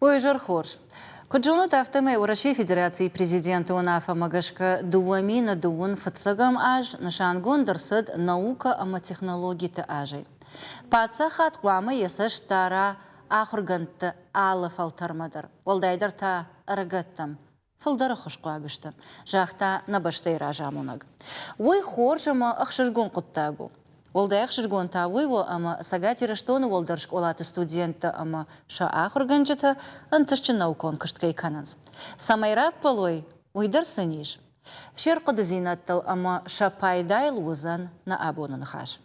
Уе зӕр хорз. Куыд зонут, афтӕмӕй Уӕрӕсейы Федерацийы Президенты уынаффӕмӕ гӕсгӕ 2021 аз нысангонд ӕрцыд наукӕ ӕмӕ технологиты азӕй. Паддзахад хъуамӕ йӕ цӕст дара ахуыргӕндты алы фӕлтӕрмӕ дӕр, уӕлдайдӕр та ӕрыгӕттӕм, фылдӕр ӕххуысхъуаг сты, загъта нӕ бӕстӕйы разамонӕг. Уый хорз ӕмӕ ӕхсызгон хъуыддаг у. Уӕлдай ӕхсызгон та уый у, ӕмӕ Цӕгат Ирыстоны уӕлдӕр скъолаты студенттӕ ӕмӕ сӕ ахуыргӕнджытӕ ӕнтыстджын наукон куыст кӕй кӕнынц. Цӕмӕй раппӕлой, уый дӕр сын ис. Се рхъуыдыдзинӕдтыл ӕмӕ сӕ пайдайыл уыдзӕн нӕ абоны ныхас.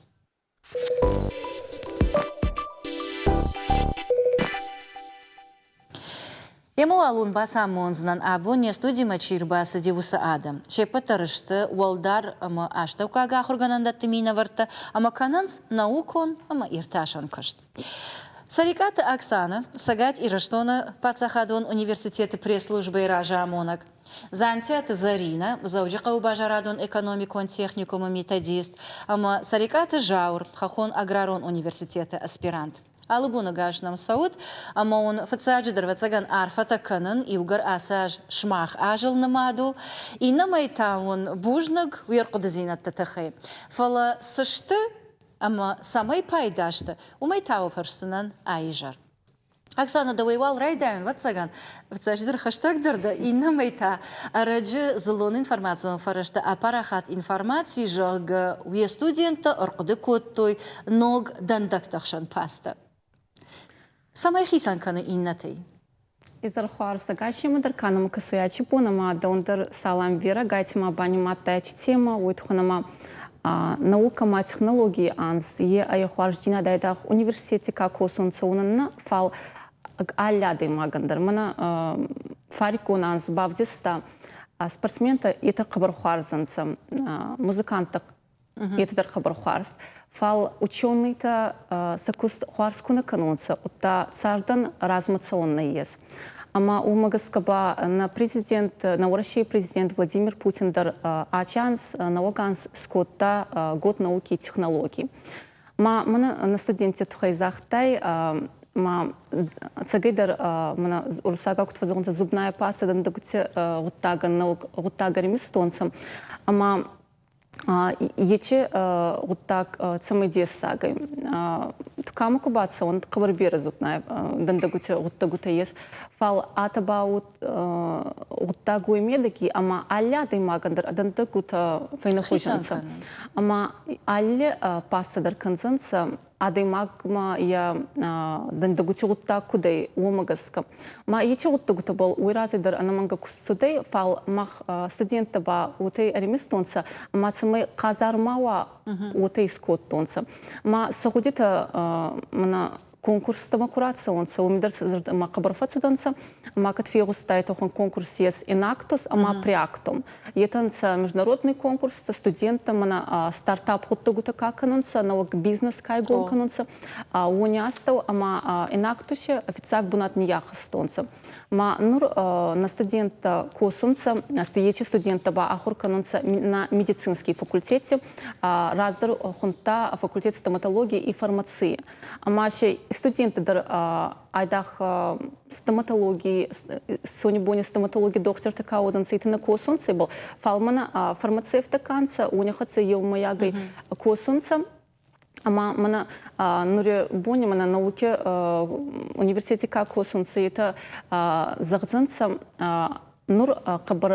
Йемӕ уал уын бацамондзынӕн, абон не студимӕ чи ӕрбацыди, уыцы адӕм. Се ппӕт дӕр сты уӕлдӕр ӕмӕ астӕуккаг ахуыргӕнӕндӕтты минӕвӕрттӕ ӕмӕ кӕнынц наукон ӕмӕ иртасӕн куыст. Цӕрикъаты Оксана, Цӕгат Ирыстоны паддзахадон университеты пресс-службӕйы разамонӕг, Дзантиаты Зӕринӕ, Дзӕуджыхъӕуы базарадон-экономикон техникумы методист ӕмӕ Цӕрикъаты Зауыр, Хӕххон аграрон университеты аспирант. Алы боны гас нӕм цӕут, ӕмӕ уын фыццаджыдӕр, ӕвӕццӕгӕн, арфӕтӕ кӕнын, иугӕр ацы аз сымах азыл нымад у, иннӕмӕй та уын бузныг уе рхъуыдыдзинӕдты тыххӕй. Фӕлӕ цы сты ӕмӕ цӕмӕй пайда сты, уымӕй та уӕ фӕрсдзынӕн а изӕр. Оксана, дӕуӕй уал райдайон, ӕвӕццӕгӕн, фыццаджыдӕр хӕстӕгдӕр дӕ, иннӕмӕй та ӕрӕджы дзыллон информацион фӕрӕзты апарахат информаци, зӕгъгӕ, уе студенттӕ ӕрхъуыды кодтой ног дӕндӕгты хсӕн пастӕ. Цӕмӕй хицӕн кӕны иннӕтӕй? Изӕрхуар сагашемӕ дӕр кӕнӕм кӕсуячи бон ӕма дӕун дӕр салам Вера Гайтима банимадта тема, уой туххӕн ӕма наука ма технологий анз е ӕй хуарздзийнадӕ айдагъ университети ка косунцӕ, уонӕн нӕ, фал алли адӕймагӕн дӕр. Мӕнӕ фариккон анз бавдиста спортсментӕ етӕ хъӕбӕр хуарз ӕнцӕ, музыканттӕ етӕ дӕр хъӕбӕр хуарз. Фал ученыйтӕ сӕ куст хуарз ку нӕ кӕнонцӕ, удта цардӕн размӕ цӕун нӕййес. Ӕма уомӕ гӕсгӕ ба нӕ президент, нӕ Уӕрӕсей президент Владимир Путин дӕр ачи анз, нӕуӕг анз скодта год науки и технологий. Ма мӕнӕ нӕ студентти туххӕй загътай, ма ӕцӕгӕйдӕр мӕнӕ уруссагау куд фӕззӕгъунцӕ, зубная паста дӕндӕгути гъуддагӕн нӕуӕг гъуддаг ӕримистонцӕ. Ӕма Ечи гъуддаг цӕмӕдессаг ӕй. Тукамӕ ку бацӕуӕн, хъӕбӕр берӕ зуднай дӕндӕгути гъуддӕгутӕ ес, фал атӕ ба гъуддаг уой медӕги, ӕма алли адӕймагӕн дӕр дӕндӕгутӕ фӕйнӕхузӕн нцӕ. Ӕма алли паста дӕр кӕндзӕнцӕ адӕймагмӕ йӕ дӕндӕгути гъуддаг куд ӕй, уомӕ гӕсгӕ. Ма еци гъуддӕгутӕбӕл уой разӕй дӕр ӕнӕмӕнгӕ куст цудӕй, фал мах студенттӕ ба уотӕ ӕримистонцӕ, ӕма цӕмӕй хъазар ма уа, уотӕ искодтонцӕ. Ма сӕ гъудитӕ мӕнӕ конкурстӕмӕ ку рацӕуонцӕ, уоми дӕр сӕ зӕрдӕмӕ хъӕбӕр фӕццудӕнцӕ. Ӕма кӕд фегъустайтӕ, конкурс ес Enactus ӕма Preactum. Етӕ нцӕ международный конкурстӕ, студенттӕ мӕнӕ стартап гъуддӕгутӕ ка кӕнунцӕ, нӕуӕг бизнес ка игон кӕнунцӕ, уони астӕу ӕма Enactus-и фиццаг бунат ниййахӕстонцӕ. Ма нур на студенттӕ косунцӕ, ечи студенттӕ ба ахур кӕнунцӕ на медицинский факультете, раздӕр хундта факультет стоматологии и фармации. Ӕма се студенттӕ дӕр айдагъ стоматологи, сонибони стоматологи дохтиртӕ ка уодӕнцӕ, итӕ нӕ косунцӕ ибӕл, фал мӕнӕ фармацевттӕ ка нцӕ, уони хӕццӕ еумӕйагӕй косунцӕ. Ӕма мӕнӕ нури бони мӕнӕ науки университети ка косунцӕ, етӕ зӕгъдзӕнцӕ, нур хъӕбӕр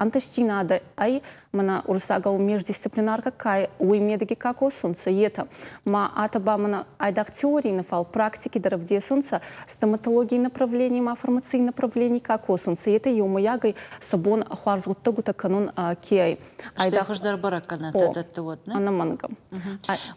ӕнтӕстдзийнадӕ ӕй, мӕнӕ уруссагау междисциплинарка ка уой медӕги ка косунцӕ, етӕ. Ма атӕ ба мӕнӕ айдагъ теорий нӕ, фал практики дӕр ӕвдесунцӕ, стоматологий направлений ма фармаций направлений ка косунцӕ, етӕ еумӕйагӕй сӕ бон хуарз гъуддӕгутӕ кӕнун ке ӕй. Стӕй хуыздӕр бӕрӕггӕнӕнтӕ дӕтты уӕд, нӕ? Ӕнӕмӕнгӕ.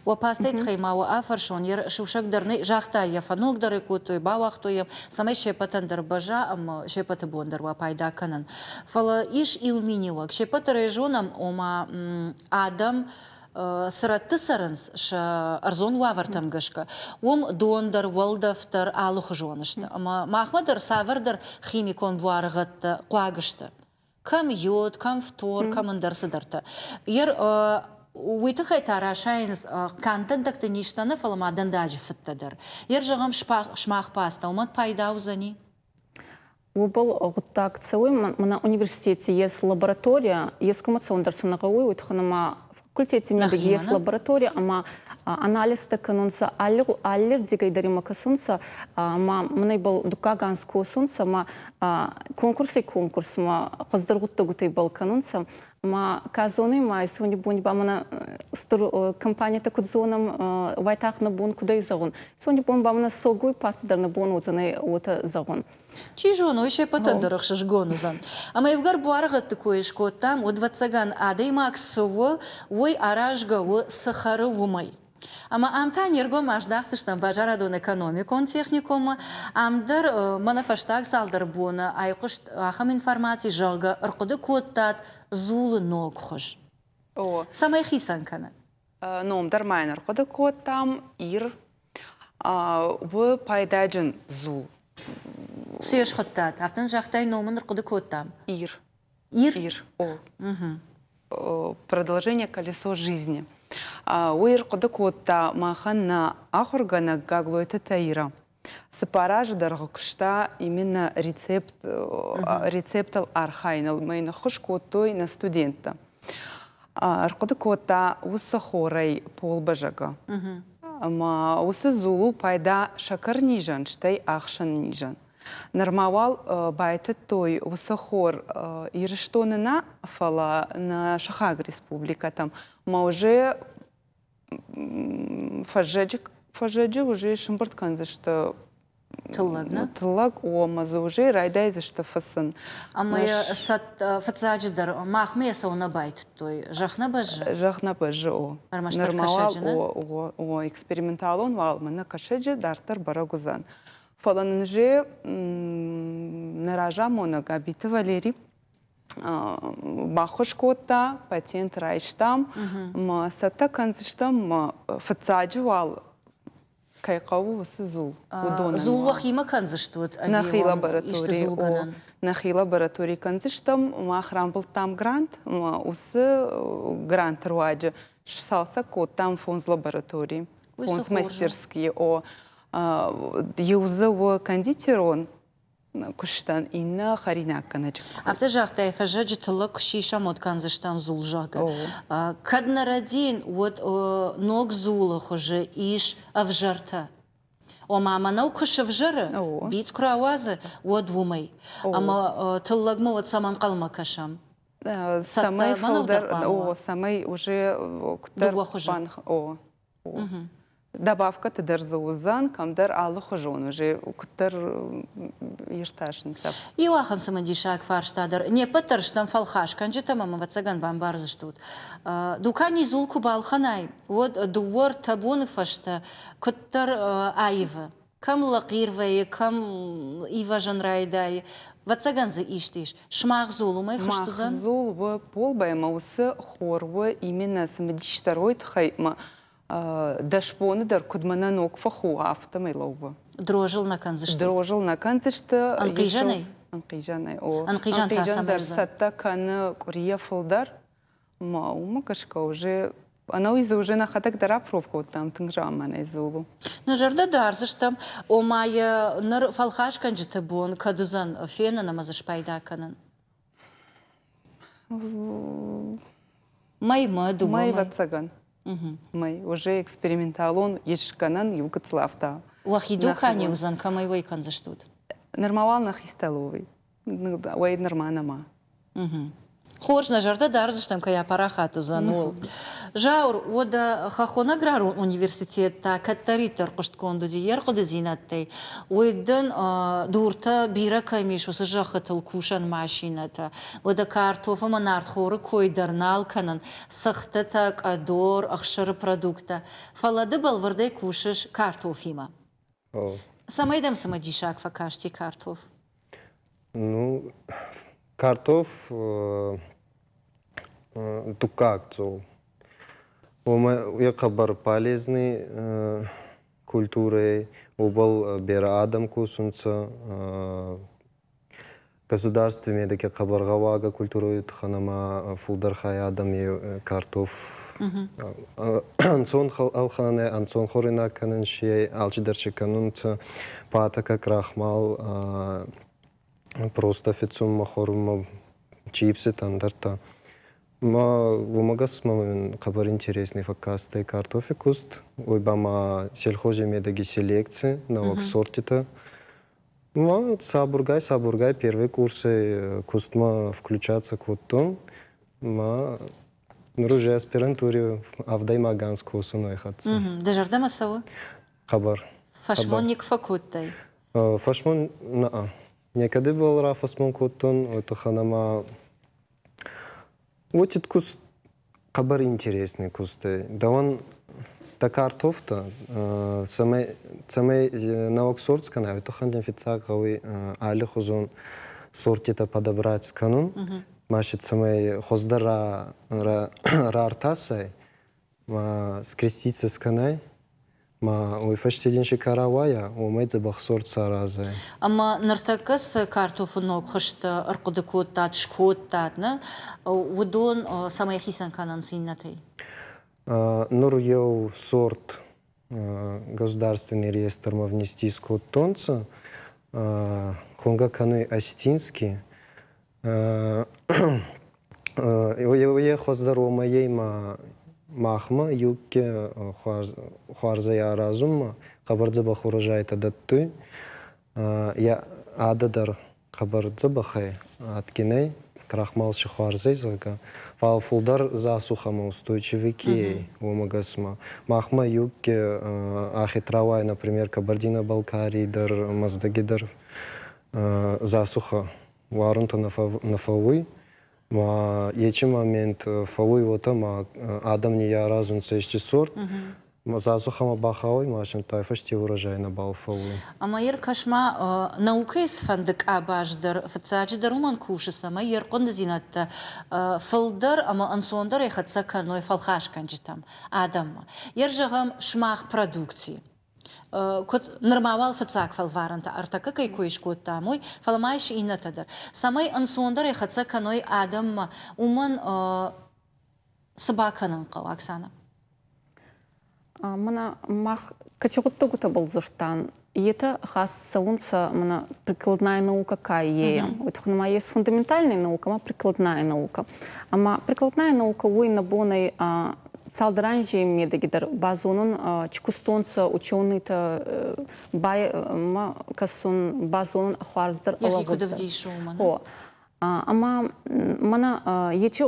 Уӕ пастӕй тыххӕй ма уӕ афӕрсон, йӕ сусӕг дӕр нӕ загъта, йӕ фӕногдӕр ӕй кодтой, бауагътой йӕм, цӕмӕй се ппӕтӕн дӕр бӕзза ӕмӕ се ппӕты бон дӕр уа пайда кӕнын. Фӕлӕ ис иу миниуӕг. Се ппӕт дӕр ӕй зонӕм, ома адӕм цы рӕтты цӕрынц сӕ ӕрдзон уавӕртӕм гӕсгӕ, уым дон дӕр, уӕлдӕф дӕр алыхуызон сты. Ӕмӕ махмӕ дӕр цавӕрдӕр химикон буарыгъӕдтӕ хъуаг сты. Кӕм йод, кӕм фтор, кӕм ӕндӕр цыдӕртӕ. Ер Уый тыххӕй та расайынц канд дӕндӕгты низтӕ нӕ, фӕлӕ ма дӕндаджы фыдтӕ дӕр. Йер зӕгъӕм, сымах паста уымӕн пайда уыдзӕни? Уобӕл гъуддаг цӕуй, мӕнӕ университети ес лаборатория, ескумӕ цӕун дӕр сӕ нӕ гъӕуй, уой туххӕн ӕма факультети медӕги ес лаборатория ӕма анализтӕ кӕнунцӕ аллирдигӕй дӕр имӕ кӕсунцӕ ӕма мӕнӕ ибӕл дуккаг анз косунцӕ ӕма конкурсӕй конкурсмӕ хуӕздӕр гъуддӕгутӕ ибӕл кӕнунцӕ. Ма ка зоны, ма исони бони ба мӕнӕ устур компанитӕ куд зонӕм, уайтагъд нӕ бон куд ӕй зӕгъун. Исони бон ба мӕнӕ согуй паста дӕр нӕ бон уодзӕнӕй уотӕ зӕгъун. Чи зоны, уый се ппӕтӕн дӕр ӕхсызгон уыдзӕн. Ӕмӕ иугӕр буаргъӕдты кой скодтам, уӕд, ӕвӕццӕгӕн, адӕймаг цы у, уый аразгӕ у, цы хӕры, уымӕй. Ӕмӕ ам та не ргом аздахдзыстӕм базарадон-экономикон техникуммӕ. Ам дӕр мӕнӕ фӕстаг цалдӕр боны айхъуыст ахӕм информаци, зӕгъгӕ, ӕрхъуыды кодтат дзулы ног хуыз. О. Цӕмӕй хицӕн кӕны? Ном дӕр ма йын ӕрхъуыды кодтам, Ир. У пайдаджын дзул. Цы йӕ схуыдтат? Афтӕ ын загътай, ном ын ӕрхъуыды кодтам. Ир. Ир? Ир, о. Продолжение «Колесо жизни». Уый ӕрхъуыды кодта махӕн нӕ ахуыргӕнӕг Гаглойты Таира. Цыппар азы дӕргъы куыста именно рецепт, рецептыл архайыныл мӕ йын ӕххуыс кодтой нӕ студенттӕ. Ӕрхъуыды кодта уыцы хорӕй полбазӕгы. Ӕмӕ уыцы дзул у пайда сӕкӕрнизӕн, стӕй ахсӕннизӕн. Нырма уал байтыдтой уыцы хор Ирыстоны нӕ, фӕлӕ нӕ сыхаг республикӕтӕм. Ӕмӕ уже фӕззӕджы, фӕззӕджы уже сымбырд кӕндзысты тыллӕг, нӕ? Тыллӕг, о, ӕмӕ дзы уже райдайдзысты фыцын. Ӕмӕ фыццаджыдӕр махмӕ йӕ цӕуылнӕ байтыдтой? Зӕхх нӕ бӕззы? Зӕхх нӕ бӕззы, о. Ӕрмӕстдӕр Нырма уал, кӕсӕджы, нӕ? о, о, эксперименталон уал мӕнӕ кӕсӕджы дарддӕр бӕрӕг уыдзӕн. Фӕлӕ нын же нӕ разамонӕг Абиты Валери баххуыс кодта, патент райстам, ӕмӕ цӕттӕ кӕндзыстӕм фыццаджы уал кӕй хъӕуы, уыцы дзул. Уыдонӕн Дзул уӕхимӕ кӕндзыстут ӕви нӕхи исты лабораторийы, дзулгӕнӕн? Нӕхи лабораторийы кӕндзыстӕм. Мах рамбылдтам грант, ӕмӕ уыцы гранты руаджы сцалцӕг кодтам фондз лабораторийы, фондз мастерские. О, иу дзы у кондитерон куыстӕн, иннӕ хӕринаггӕнӕджы. Афтӕ загътай, фӕззӕджы тыллӕг куы сисӕм, уӕд кӕндзыстӕм дзул, зӕгъгӕ. Кӕд нӕ рӕдийын, уӕд ног дзулы хуызы ис ӕвзӕртӕ. Ома мӕнӕу куы сывзӕры, бицъ куы рауадзы, уӕд уымӕй. Ӕмӕ тыллӕгмӕ уӕд цӕмӕн ӕнхъӕлмӕ кӕсӕм? Цӕмӕй фылдӕр, о, цӕмӕй уже куыддӕр Дыууӕ хуызы. О, Добавкӕты дӕр дзы уыдзӕн, кӕмдӕр алыхуызон уже куыддӕр иртасынтӕ. Иу ахӕм цымыдисаг фарста дӕр. Не ппӕт дӕр стӕм фӕлхасгӕнджытӕм ӕмӕ ӕвӕццӕгӕн бамбардзыстут. Дукани дзул куы балхӕнай, уӕд дыууӕ-ӕртӕ боны фӕстӕ куыддӕр аивы. Кӕм лӕхъир вӕййы, кӕм ивӕзын райдайы. Ӕвӕццӕгӕн дзы исты ис. Сымах дзул уымӕй хызт уыдзӕн? Мах дзул у полбӕ ӕмӕ уыцы хор у именно цымыдисдӕр уой тыххӕй ӕмӕ 10 боны дӕр куыд мӕнӕ ног фӕху, афтӕмӕй лӕууы. Дрожыл нӕ кӕндзысты? Дрожыл нӕ кӕндзысты. Ӕнхъизӕнӕй? Ӕнхъизӕнӕй, о. Ӕнхъизӕн та цӕмӕй дӕр цӕттӕ кӕны къуырийӕ фылдӕр. Ӕмӕ уымӕ гӕсгӕ уже ӕнӕуи дзы уже нӕхӕдӕг дӕр апроб кодтам тынг заманӕй дзулу. Нӕ зӕрдӕ дардзыстӕм, ома йӕ ныр фӕлхасгӕнджыты бон кӕд уыдзӕн фенын ӕмӕ дзы спайда кӕнын? Мӕймӕ, дыууӕ мӕй. Ӕвӕццӕгӕн. Мӕй. Уже эксперименталон ис гӕнӕн иу гыццыл афтӕ. Уӕхи дукани уыдзӕн, кӕмӕй уӕй кӕндзыстут? Нырма уал нӕхи столовый. Уӕй нырма нӕма. Хорз, нӕ зӕрдӕ дардзыстӕм, кӕй апарахат уыдзӕн, ууыл. Зауыр, уӕдӕ Хӕххон аграрон университет та кӕддӕриддӕр хъуыстгонд уыди йе рхъуыдыдзинӕдтӕй. Уый дын дуртӕ бирӕ кӕм ис, уыцы зӕххытыл кусӕн машинӕтӕ. Уӕдӕ картоф ӕмӕ нартхоры кой дӕр нал кӕнын, цыхтытӕ, къӕдор, ӕхсыры продукттӕ. Фӕлӕ ды бӕлвырдӕй кусыс картофимӕ. Цӕмӕй дӕм цымыдисаг фӕкасти картоф? Ну, картоф дуккаг дзол. Уомӕ е хъӕбӕр полезный культурӕй, уобӕл берӕ адӕм косунцӕ. Государстви медӕгӕ хъӕбӕр гъӕуагӕ культурой туххӕн ӕма фулдӕр хай адӕми картоф Ӕнцон ӕлхӕнӕн, ӕнцон хуӕруйнаг кӕнӕн си ӕй, алчидӕр си кӕнунцӕ патӕкӕ, крахмал, просто фицунмӕ, хуӕрунмӕ, чипситӕ, ӕндӕртӕ. Ма уомӕ гӕсгӕ мӕн хъӕбӕр интересный фӕккастӕй картофи куст, уой ба ма сельхози медӕги селекци, нӕуӕг сортитӕ. Ма сабургай-сабургай первый курсӕй кустмӕ включаться кодтон. Ма нур уже аспирантури авдӕймаг анз косун уой хӕццӕ. Дӕ зӕрдӕмӕ цӕуы? Хъӕбӕр. Фӕсмон никуы фӕкодтай? Фӕсмон нӕ. Некӕд ибӕл рафӕсмон кодтон, уой туххӕн ӕма уотид куст хъӕбӕр интересный куст ӕй. Дӕуӕн дӕ картофтӕ цӕмӕй цӕмӕй нӕуӕг сорт скӕнай, уой туххӕн дин фиццаг гъӕуй аллихузон сортитӕ подобрать кӕнун, ма си цӕмӕй хуӕздӕр рартасай, ма скреститься скӕнай, ма уой фӕсте дин си ка рауайа, уомӕй дзӕбӕх сорт саразай. Ӕмӕ ныртӕккӕ цы картофы ног хуызтӕ ӕрхъуыды кодтат, скодтат, нӕ, уыдон цӕмӕй хицӕн кӕнынц иннӕтӕй? Нур еу сорт государственный реестрмӕ внести скодтонцӕ, хонгӕ кӕнуй осетинский. Е хуӕздӕр уомӕй ӕй ма махмӕ юбке хуарзӕй аразунмӕ хъӕбӕр дзӕбӕх урожайтӕ дӕттуй. Е адӕ дӕр хъӕбӕр дзӕбӕх ӕй, адгин ӕй, крахмал си хуарз ӕй, зӕгъгӕ. Фал фулдӕр засухӕмӕ устойчивый ке ӕй, уомӕ гӕсгӕ. Махмӕ юбке ахид рауайы, например, Кабардино-Балкарий дӕр, Мӕздӕги дӕр засухӕ уарунтӕ нӕ фӕууй. Ма ечи момент фӕууй уотӕ, ма адӕм ниййаразунцӕ ести сорт, засухӕмӕ бахауй, ма син фӕсте урожай нӕбал фӕууй. Ӕмӕ ӕркӕс-ма, наукӕйы цыфӕнды къабаз дӕр фыццаджыдӕр уымӕн кусы, цӕмӕй йе рхъуындыдзинӕдтӕ фылдӕр ӕмӕ ӕнцондӕрӕй хӕццӕ кӕной фӕлхасгӕнджытӕм, адӕммӕ. Йе зӕгъӕм, сымах продукци куыд нырма уал фыццаг фӕлварӕнтӕ ӕртӕккӕ кӕй кой скодтам, уый, фӕлӕ ма ис иннӕтӕ дӕр. Цӕмӕй ӕнцондӕрӕй хӕццӕ кӕной адӕммӕ, уымӕн цы бакӕнын хъӕуы, Оксана? Мӕнӕ мах кӕци гъуддӕгутӕбӕл дзурдтан, етӕ хаст цӕунцӕ мӕнӕ прикладная наука ка е. Уой туххӕн ма ес фундаментальная наука ма прикладная наука. Ӕма прикладная наука уой нӕ бон ӕй цалдӕр анзи медӕги дӕр базонун, чи кустонцӕ ученыйтӕ ма кӕсун, базонун хуарздӕр Йӕхи куд ӕвдисы уымӕн? Ӕма мӕнӕ ечи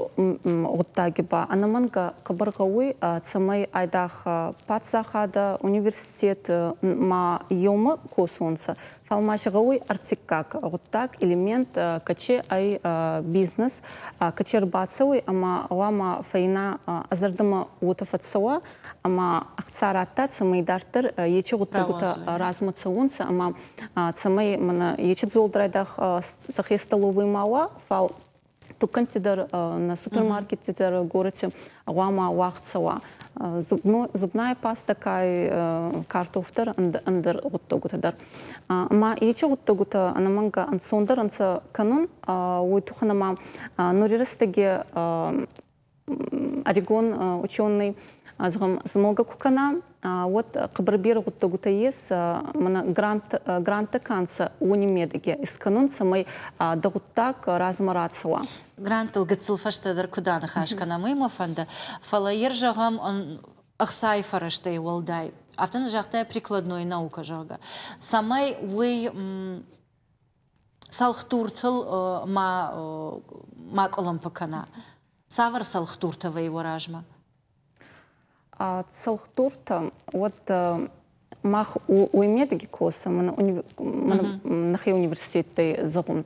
гъуддаги ба ӕнӕмӕнгӕ хъӕбӕр гъӕуй, цӕмӕй айдагъ паддзахадӕ, университет ма еумӕ косонцӕ, фал ма си гъӕуй ӕртиккаг гъуддаг, элемент, кӕци ӕй бизнес, кӕци ӕрбацӕуй ӕма гъӕуама фӕйнӕ ӕ зӕрдӕмӕ уотӕ фӕццӕуа ӕма ӕхца радта, цӕмӕй идарддӕр ечи гъуддӕгутӕ размӕ цӕуонцӕ ӕма цӕмӕй мӕнӕ ечи дзолдӕр айдагъ сӕхе столовый ма уа, фал туккӕнтти дӕр, нӕ супермаркетти дӕр горӕти гъуама уагъд цӕуа. Зубная паста кай, картоф дӕр, ӕндӕр гъуддӕгутӕ дӕр. Ӕма ечи гъуддӕгутӕ ӕнӕмӕнгӕ ӕнцондӕр ӕнцӕ кӕнун, уой туххӕн ӕма нури рӕстӕги ӕригон ученый зӕгъӕм, змӕлгӕ ку кӕна, уӕд хъӕбӕр берӕ гъуддӕгутӕ ес, мӕнӕ грант, гранттӕ ка нцӕ, уони медӕги искӕнун, цӕмӕй дӕ гъуддаг размӕ рацӕуа. Гранттыл гыццыл фӕстӕдӕр куыд аныхас кӕнӕм, уый мӕ фӕнды. Фӕлӕ йе зӕгъӕм, ӕхцайы фӕрӕзтӕй уӕлдай, афтӕ нын загътай прикладной наука, зӕгъгӕ, цӕмӕй уый цӕлхдуртыл ма, ма къуылымпы кӕна. Цавӕр цӕлхдуртӕ вӕййы уӕ размӕ? Цӕлхдуртӕ, уӕд мах уой медӕги косӕм, нӕхе университеттӕй зӕгъун,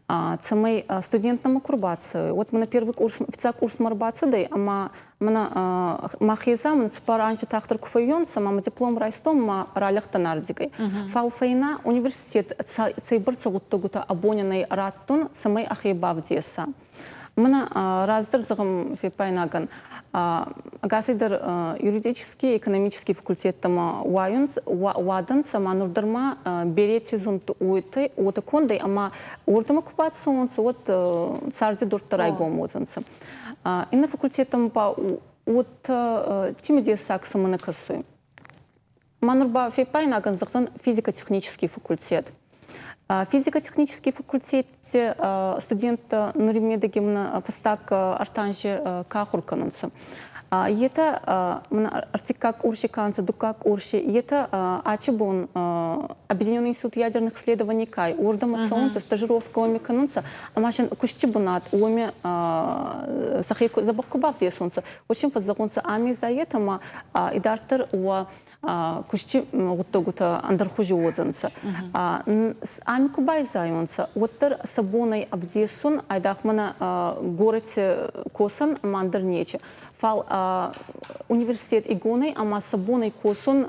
цӕмӕй студенттӕмӕ ку рбацӕуй, уӕд мӕнӕ первый курс, фиццаг курсмӕ ӕрбацудӕй ӕма мӕнӕ мӕхеза мӕнӕ цуппар анзи тагъддӕр ку фӕййонцӕ, ма мӕ диплом райстон, ма ралӕгътӕн ардигӕй. Фал фӕйнӕ университет цӕйбӕрцӕ гъуддӕгутӕ абонӕнӕй раттун, цӕмӕй ӕхе бавдеса. Мӕнӕ раздӕр зӕгъӕм феппайнагӕн, ӕгасӕйдӕр юридический, экономический факультеттӕмӕ уайунц, уадӕнцӕ ма нур дӕр ма берети зунд уотӕ кондӕй ӕма уордӕмӕ ку бацӕуонцӕ, уӕд царди дурдтӕ райгом уодзӕнцӕ. Иннӕ факультеттӕмӕ ба Уотӕ цимидессаг цӕмӕннӕ кӕсуй? Ма нур ба феппайнагӕн зӕгъдзӕн физико-технический факультет. Физико-технический факультетти студенттӕ нури медӕги мӕнӕ фӕстаг ӕртанзи ка ахур кӕнунцӕ, етӕ мӕнӕ ӕртиккаг къурси ка нцӕ, дуккаг къурси, етӕ ачи бон Объединенный институт ядерных исследований кай, уордӕмӕ цӕунцӕ, стажировкӕ уоми кӕнунцӕ, ӕма син кусти бунат уоми сӕхе дзӕбӕх ку бавдесунцӕ, уӕд син фӕззӕгъунцӕ, ами зайетӕ ма идарддӕр уӕ кусти гъуддӕгутӕ ӕндӕрхузи уодзӕнцӕ. Ами ку байзайонцӕ, уӕддӕр сӕ бонӕй ӕвдесун айдагъ мӕнӕ горӕти косӕн ӕма ӕндӕр нечи. Фал университет игонӕй ӕма сӕ бонӕй косун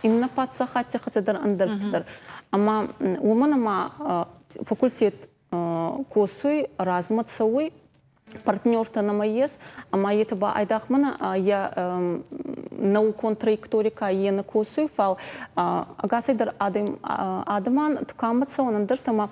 иннӕ паддзахадти хӕццӕ дӕр ӕндӕрти дӕр. Ӕма уомӕн ӕма факультет косуй, размӕ цӕуй, партнертӕ нӕмӕ ес, ӕма етӕ ба айдагъ мӕнӕ йӕ наукон траекторий ка е нӕ косуй, фал ӕгасӕйдӕр адӕмӕн туканмӕ цӕуӕн ӕндӕртӕмӕ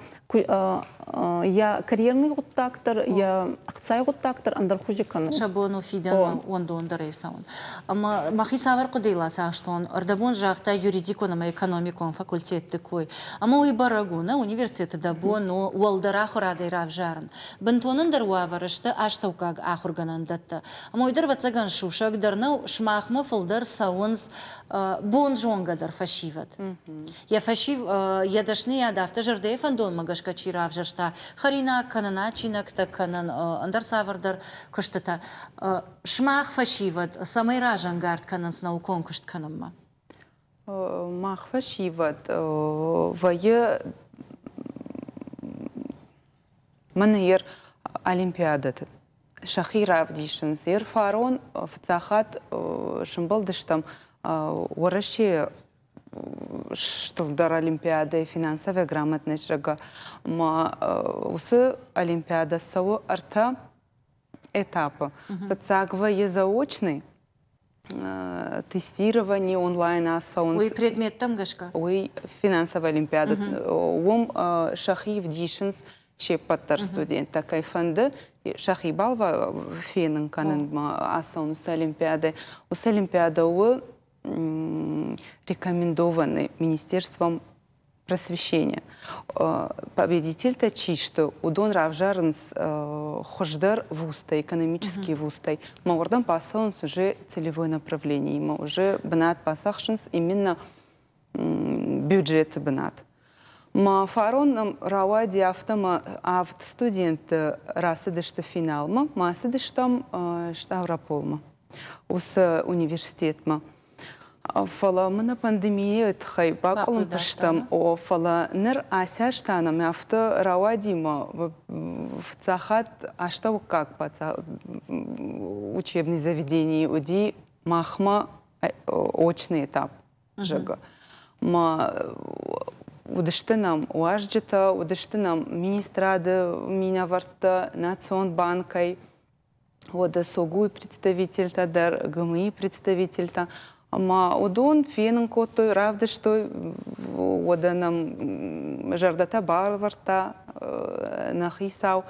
йӕ карьерный гъуддаг дӕр, йӕ ӕхцай гъуддаг дӕр ӕндӕр хузи кӕнуй. Сӕ бон у фидӕнмӕ уӕндондӕрӕй цӕун. Ӕма мӕхи цавӕр хъуыдыйыл ацахстон, ӕрдӕбон загъта юридикон ӕмӕ экономикон факультетты кой. Ӕмӕ уый бӕрӕг у, нӕ университеты дӕ бон у уӕлдӕр ахуырадӕй равзарын. Бынтон ӕндӕр уавӕры сты астӕуккаг ахуыргӕнӕндӕттӕ. Ӕмӕ уый дӕр, ӕвӕццӕгӕн, сусӕг дӕр нӕу, сымахмӕ фылдӕр цӕуынц бонзонгӕдӕр фӕсивӕд. Йӕ фӕсив, йӕ дӕсныйад афтӕ зӕрдӕйы фӕндонмӕ гӕсгӕ чи равзӕрста, хӕринаг кӕнын, адджинӕгтӕ кӕнын, ӕндӕр цавӕрдӕр куыстытӕ. Сымах фӕсивӕд цӕмӕй разӕнгард кӕнынц наукон куыст кӕнынмӕ? Мах фӕсивӕд вӕййы мӕнӕ ер олимпиадӕты сӕхи равдисынц. Ер фарон фыццаг хатт сымбӕлдыстӕм Уӕрӕсейы стырдӕр олимпиадӕйы финансовая грамотность, зӕгъгӕ, ӕмӕ уыцы олимпиадӕ цӕуы ӕртӕ этапы. Фыццаг вӕййы заочный, тестирование онлайн ацӕуынц. Уый предметтӕм гӕсгӕ? Уый финансовая олимпиада. Уым сӕхи вдисынц се ппӕт дӕр студенттӕ кӕй фӕнды сӕхи фенын кӕнынмӕ ацӕуынц олимпиадӕ. Уыцы олимпиадӕ у рекомендованный министерством просвещения. Победительтӕ чи сты, уыдон равзарынц хуыздӕр вузтӕ, экономические вузтӕй. Ма уырдӕм бацӕуынц уже целевое направлениемӕ, уже бынат бацахсынц именно бюджеты бынат. Ма фарон нӕм рауади афтӕ ӕмӕ авд студенты рацыдысты финалмӕ, ма ацыдыстӕм Ставрополмӕ, уыцы университетмӕ. Фӕлӕ мын пандемийы тыххӕй бакъуылымпы стӕм, о, фӕлӕ ныр ацы аз та нӕм афтӕ рауади мӕ фыццаг хатт астӕуккаг учебный заведенийы уыди махмӕ очный этап, зӕгъгӕ. Мӕ уыдысты нӕм уазджытӕ, уыдысты нӕм министрады минӕвӕрттӕ, национ банкӕй, уӕдӕ СОГУ-йы представительтӕ дӕр, ГМИ-йы представительтӕ. Ӕмӕ уыдон фенын кодтой, равдыстой, уӕдӕ нӕм зӕрдӕтӕ балӕвӕрдта нӕ хицау.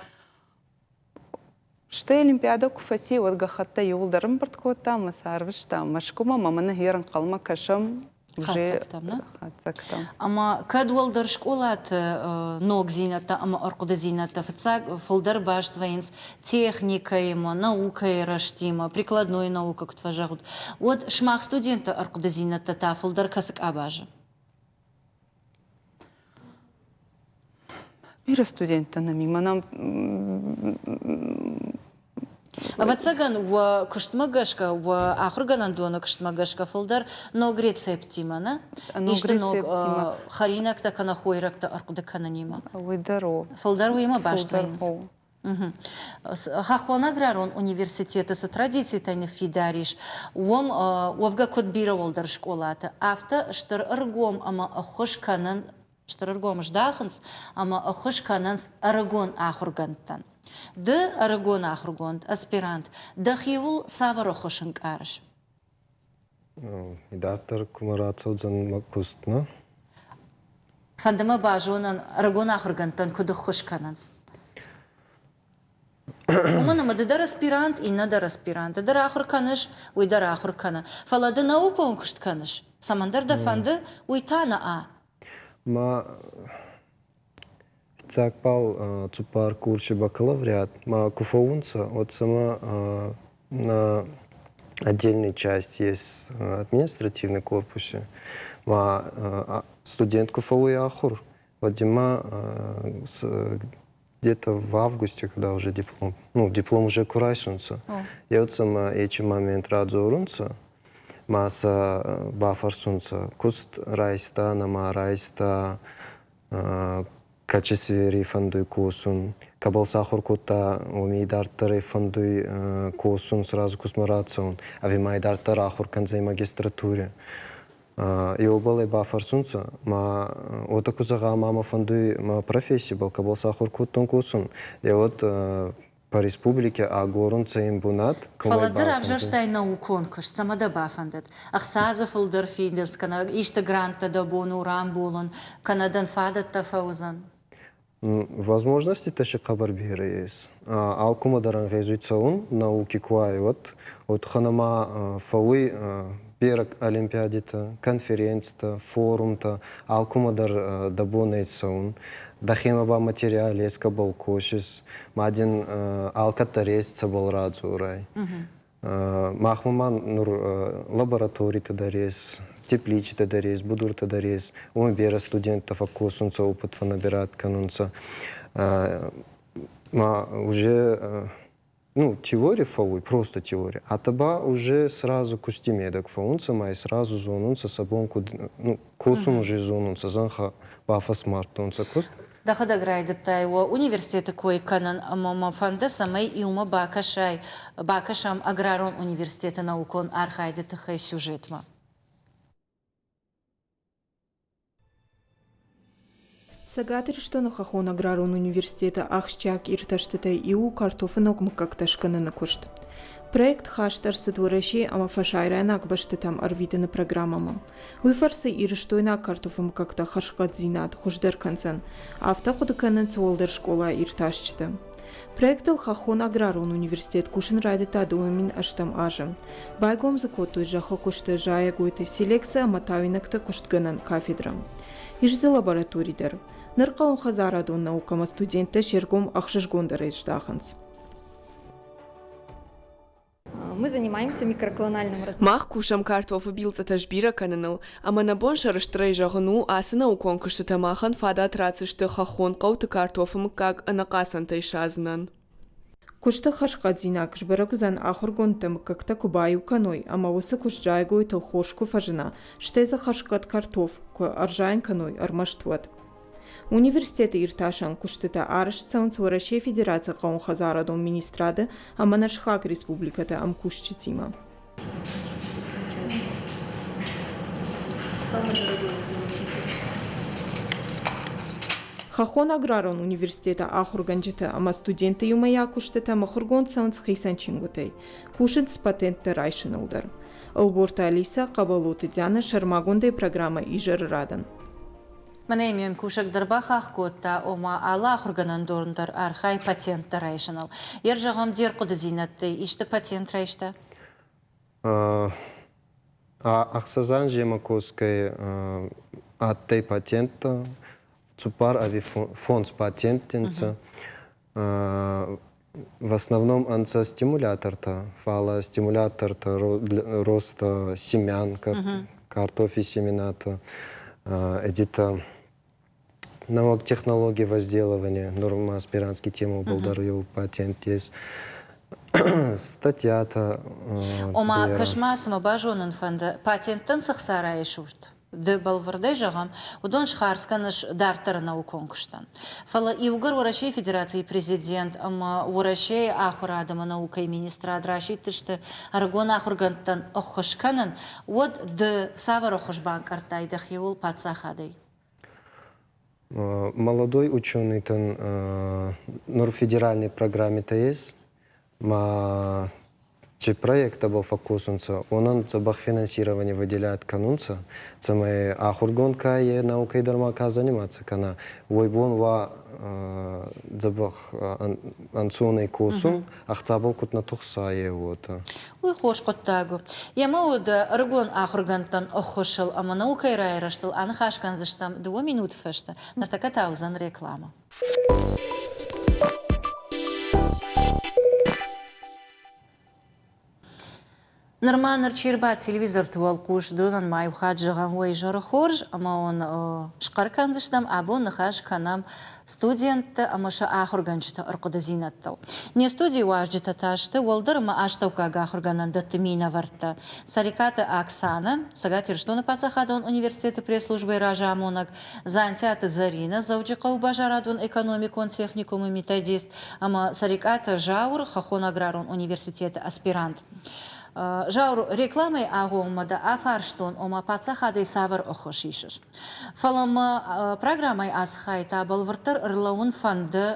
Стӕй Олимпиадӕ куы фӕци, уӕд гӕххӕттӕ иууылдӕр ӕмбырд кодтам ӕмӕ сӕ арвыстам Мӕскуымӕ ӕмӕ мӕнӕ гъер ӕнхъӕлмӕ кӕсӕм Хатдзӕгтӕм, нӕ? Хатдзӕгтӕм. Ӕмӕ кӕд уӕлдӕр скъолаты ногдзинӕдтӕ ӕмӕ ӕрхъуыдыдзинӕдтӕ фыццаг фылдӕр баст вӕййынц техникӕимӕ, наукӕйы рӕзтимӕ, прикладной наукӕ куыд фӕзӕгъут, уӕд сымах студентты ӕрхъуыдыдзинӕдтӕ та фылдӕр кӕцы къабазы? Бирӕ студенттӕ нӕм и, мӕнӕ Ӕвӕццӕгӕн, уӕ куыстмӕ гӕсгӕ, уӕ ахуыргӕнӕндоны куыстмӕ гӕсгӕ фылдӕр ног рецепттимӕ, нӕ? Ног Исты ног рецепттимӕ. хӕринӕгтӕ кӕнӕ хойрӕгтӕ ӕрхъуыды кӕнынимӕ. Уый дӕр у. Фылдӕр уыимӕ баст Фылдӕр вӕййынц. у. Хӕххон аграрон университеты цы традицитӕ ныффидар ис, уым уӕвгӕ куыд бирӕ уӕлдӕр скъолаты, афтӕ стыр ӕргом ӕмӕ ӕххуыс кӕнын стыр ӕргом здахынц ӕмӕ ӕххуыс кӕнынц ӕрыгон ахуыргӕндтӕн. Ды, ӕрыгон ахуыргонд, аспирант, дӕхиуыл цавӕр ӕххуыс ӕнкъарыс? Идарддӕр кумӕ рацӕудзӕн мӕ кустмӕ? Фӕнды мӕ базонын, ӕрыгон ахуыргӕндтӕн куыд ӕххуыс кӕнынц? Уымӕн ӕмӕ ды дӕр аспирант, иннӕ дӕр аспирант. Ды дӕр ахуыр кӕныс, уый дӕр ахуыр кӕны. Фӕлӕ ды наукон куыст кӕныс. Цӕмӕндӕр дӕ фӕнды, уый та нӕ. Ма фиццаг бал цуппар курси бакалавриат ма ку фӕуунцӕ, уӕд сӕмӕ на отдельной части есть административный корпусе. Ма студент ку фӕууй ахур, уӕд имӕ где-то в августе, когда уже диплом, ну, диплом уже ку райсунцӕ, еу сӕмӕ ечи момент радзорунцӕ, ма сӕ бафӕрсунцӕ, куст райста, нӕма райста, кӕци сфери фӕндуй косун, кӕбӕл сахур кодта, уоми идарддӕр ӕй фӕндуй косун, сразу кустмӕ рацӕун, ӕви ма идарддӕр ахур кӕндзӕй магистратури. Еубӕл ӕй бафӕрсунцӕ, ма уотӕ ку зӕгъа, ма мӕ фӕндуй мӕ профессибӕл, кӕбӕл сахур кодтон косун, е уӕд по республике агорунцӕ ин бунат. Фӕлӕ ды равзӕрстай наукон куыст, цӕмӕ дӕ бафӕндыд? Ӕхца дзы фылдӕр фидынц, кӕнӕ исты гранттӕ дӕ бон у рамбулын, кӕнӕ дын фадӕттӕ фӕуыдзӕн? Возможноститӕ си хъӕбӕр берӕ ес. Алкумӕ дӕр ӕнгъезуй цӕун, науки ку ӕй, уӕд. Уотӕ ма фӕууй берӕ олимпиадитӕ, конференцитӕ, форумтӕ, алкумӕ дӕр дӕ бон ӕй цӕун. Дӕхемӕ ба материал ескӕбӕл косис, ма дин алкӕддӕр ес цӕбӕл радзорай. Махмӕ ма нур лабораторитӕ дӕр ес, тепличитӕ дӕр ес, будуртӕ дӕр ес. Уоми берӕ студенттӕ фӕккосунцӕ, опыт фӕннабират кӕнунцӕ. Ма уже ну, теория фӕууй, просто теория. А ба уже сразу кусти медӕг фӕуунцӕ ма и сразу зонунцӕ сӕ бон куд, ну, косун уже зонунцӕ, зӕнхӕ бафӕсмардтонцӕ куст. Дӕхӕдӕг райдыдтай уӕ университеты кой кӕнын ӕмӕ мӕ фӕнды, цӕмӕй иумӕ бакӕсай, бакӕсӕм аграрон университеты наукон архайды тыххӕй сюжетмӕ. Цӕгат Ирыстоны хӕххон аграрон университеты ахсджиаг иртӕстытӕй иу у картофы ног мыггӕгтӕ скӕныны куыст. Проект хаст ӕрцыд Уӕрӕсе ӕмӕ фӕсарӕйнаг бӕстӕтӕм ӕрвитыны программӕмӕ. Уый фӕрцы ирыстойнаг картофы мыггӕгтӕ хӕрзхъӕддзинад хуыздӕр кӕндзӕн. Афтӕ хъуыды кӕнынц уӕлдӕр скъолайы иртасджытӕ. Проектыл Хӕххон аграрон университет кусын райдыдта 2008 азы. Байгом дзы кодтой зӕххы куысты, зайӕгойты, селекци ӕмӕ тауинӕгты куыстгӕнӕн кафедрӕ. Ис дзы лаборатори дӕр. Ныр хъӕуынхӕдзарадон наукӕмӕ студенттӕ се ргом ӕхсызгондӕрӕй здахынц. Мы занимаемся микроклональным Мах кусӕм картофы билцъытӕ сбирӕ кӕныныл, ӕмӕ нӕ бон сӕрыстырӕй зӕгъын у, ацы наукон куыстытӕ махӕн фадат ратдзысты хӕххон хъӕуты картофы мыггаг ӕнӕхъацӕнтӕй садзынӕн. Куысты хӕрзхъӕддзинад сбӕрӕг уыдзӕн ахуыргондтӕ мыггӕгтӕ куы баиу кӕной ӕмӕ уыцы куыст зайӕгойтыл хорз куы фӕзына, стӕй дзы хӕрзхъӕд картоф куы ӕрзайын кӕной, ӕрмӕст уӕд. Университеты иртасӕн куыстытӕ арӕзт цӕуынц Уӕрӕсейы Федерацийы хъӕууонхӕдзарадон министрады ӕмӕ нӕ сыхаг республикӕты ӕмкусджытимӕ. Хӕххон аграрон университеты ахуыргӕнджытӕ ӕмӕ студентты иумӕйаг куыстытӕ мыхуыргонд цӕуынц хицӕн чингуытӕй, кусынц патенттӕ райсыныл дӕр. Ӕлборты Алисӕ, Хъӕбӕлоты Дианӕ сӕрмагондӕй программӕ «Изӕры радӕн». Мӕнӕ ме мкусӕг дӕр бахахх кодта, ома алы ахуыргӕнӕндон дӕр архайы патенттӕ райсыныл. Йе зӕгъӕм, де рхъуыдыдзинӕдтӕй исты патент райста? Ӕхсӕзӕн земакоскӕй адтӕй патенттӕ, цуппар ӕви фондз патентти нцӕ. В основном ӕнцӕ стимулятортӕ, фалӕ стимулятортӕ роста семян, картофи семенатӕ, эдита наук технологии возделывания, нур аспирантский темабӕл дӕр еу патент ес. Статьятӕ. Ома, кӕс-ма, цы мӕ базонын фӕнды, патенттӕн цы хца райсут? Ды бӕлвырдӕй зӕгъӕм, уыдон схардз кӕныс дарддӕры наукон куыстӕн. Фӕлӕ иугӕр Уӕрӕсейы Федерацийы президент ӕмӕ Уӕрӕсейы ахуырад ӕмӕ наукӕйы министрад расидтысты ӕрыгон ахуыргӕндтӕн ӕххуыс кӕнын, уӕд ды цавӕр ӕххуыс банкъардтай дӕхиуыл паддзахадӕй? Молодой ученый-тӕн нур федеральный программӕтӕ ес, ма Ци проекттӕбӕл фӕккосунцӕ, уонӕн дзӕбӕх финансирование выделяют кӕнунцӕ, цӕмӕй ахургонд ка е наукӕй дӕр ма ка заниматься кӕна, уой бон уа дзӕбӕх ӕнцонӕй косун, ӕхцабӕл куд нӕ тухса, е уотӕ. Уый хорз хъуыддаг у. Йемӕ уыд ӕрыгон ахуыргӕндтӕн ӕххуысыл ӕмӕ наукӕйы райрӕзтыл аныхас кӕндзыстӕм дыууӕ минуты фӕстӕ. Ныртӕккӕ та уыдзӕн рекламӕ. Нырма ныр чи рбадт телевизорты уӕлхъус, уыдонӕн ма иу хатт зӕгъӕм уӕ изӕры хорз ӕмӕ уын схъӕр кӕндзыстӕм, абон ныхас кӕнӕм студентты ӕмӕ сӕ ахуыргӕнджыты ӕрхъуыдыдзинӕдтыл. Не студийы уазджытӕ та сты уӕлдӕр ӕмӕ астӕуккаг ахуыргӕнӕндӕтты минӕвӕрттӕ Цӕрикъаты Оксанӕ, Цӕгат Ирыстоны паддзахадон университеты пресс-службӕйы разамонӕг, Дзантиаты Зӕринӕ, Дзӕуджыхъӕуы базарадон-экономикон техникумы методист ӕмӕ Цӕрикъаты Зауыр, Хӕххон аграрон университеты аспирант. Зауыр, рекламӕйы агъоммӕ дӕ афарстон, ома паддзахадӕй цавӕр ӕххуыс исыс. Фӕлӕ мӕ программӕйы ацы хайы та бӕлвырддӕр ӕрлӕууын фӕнды,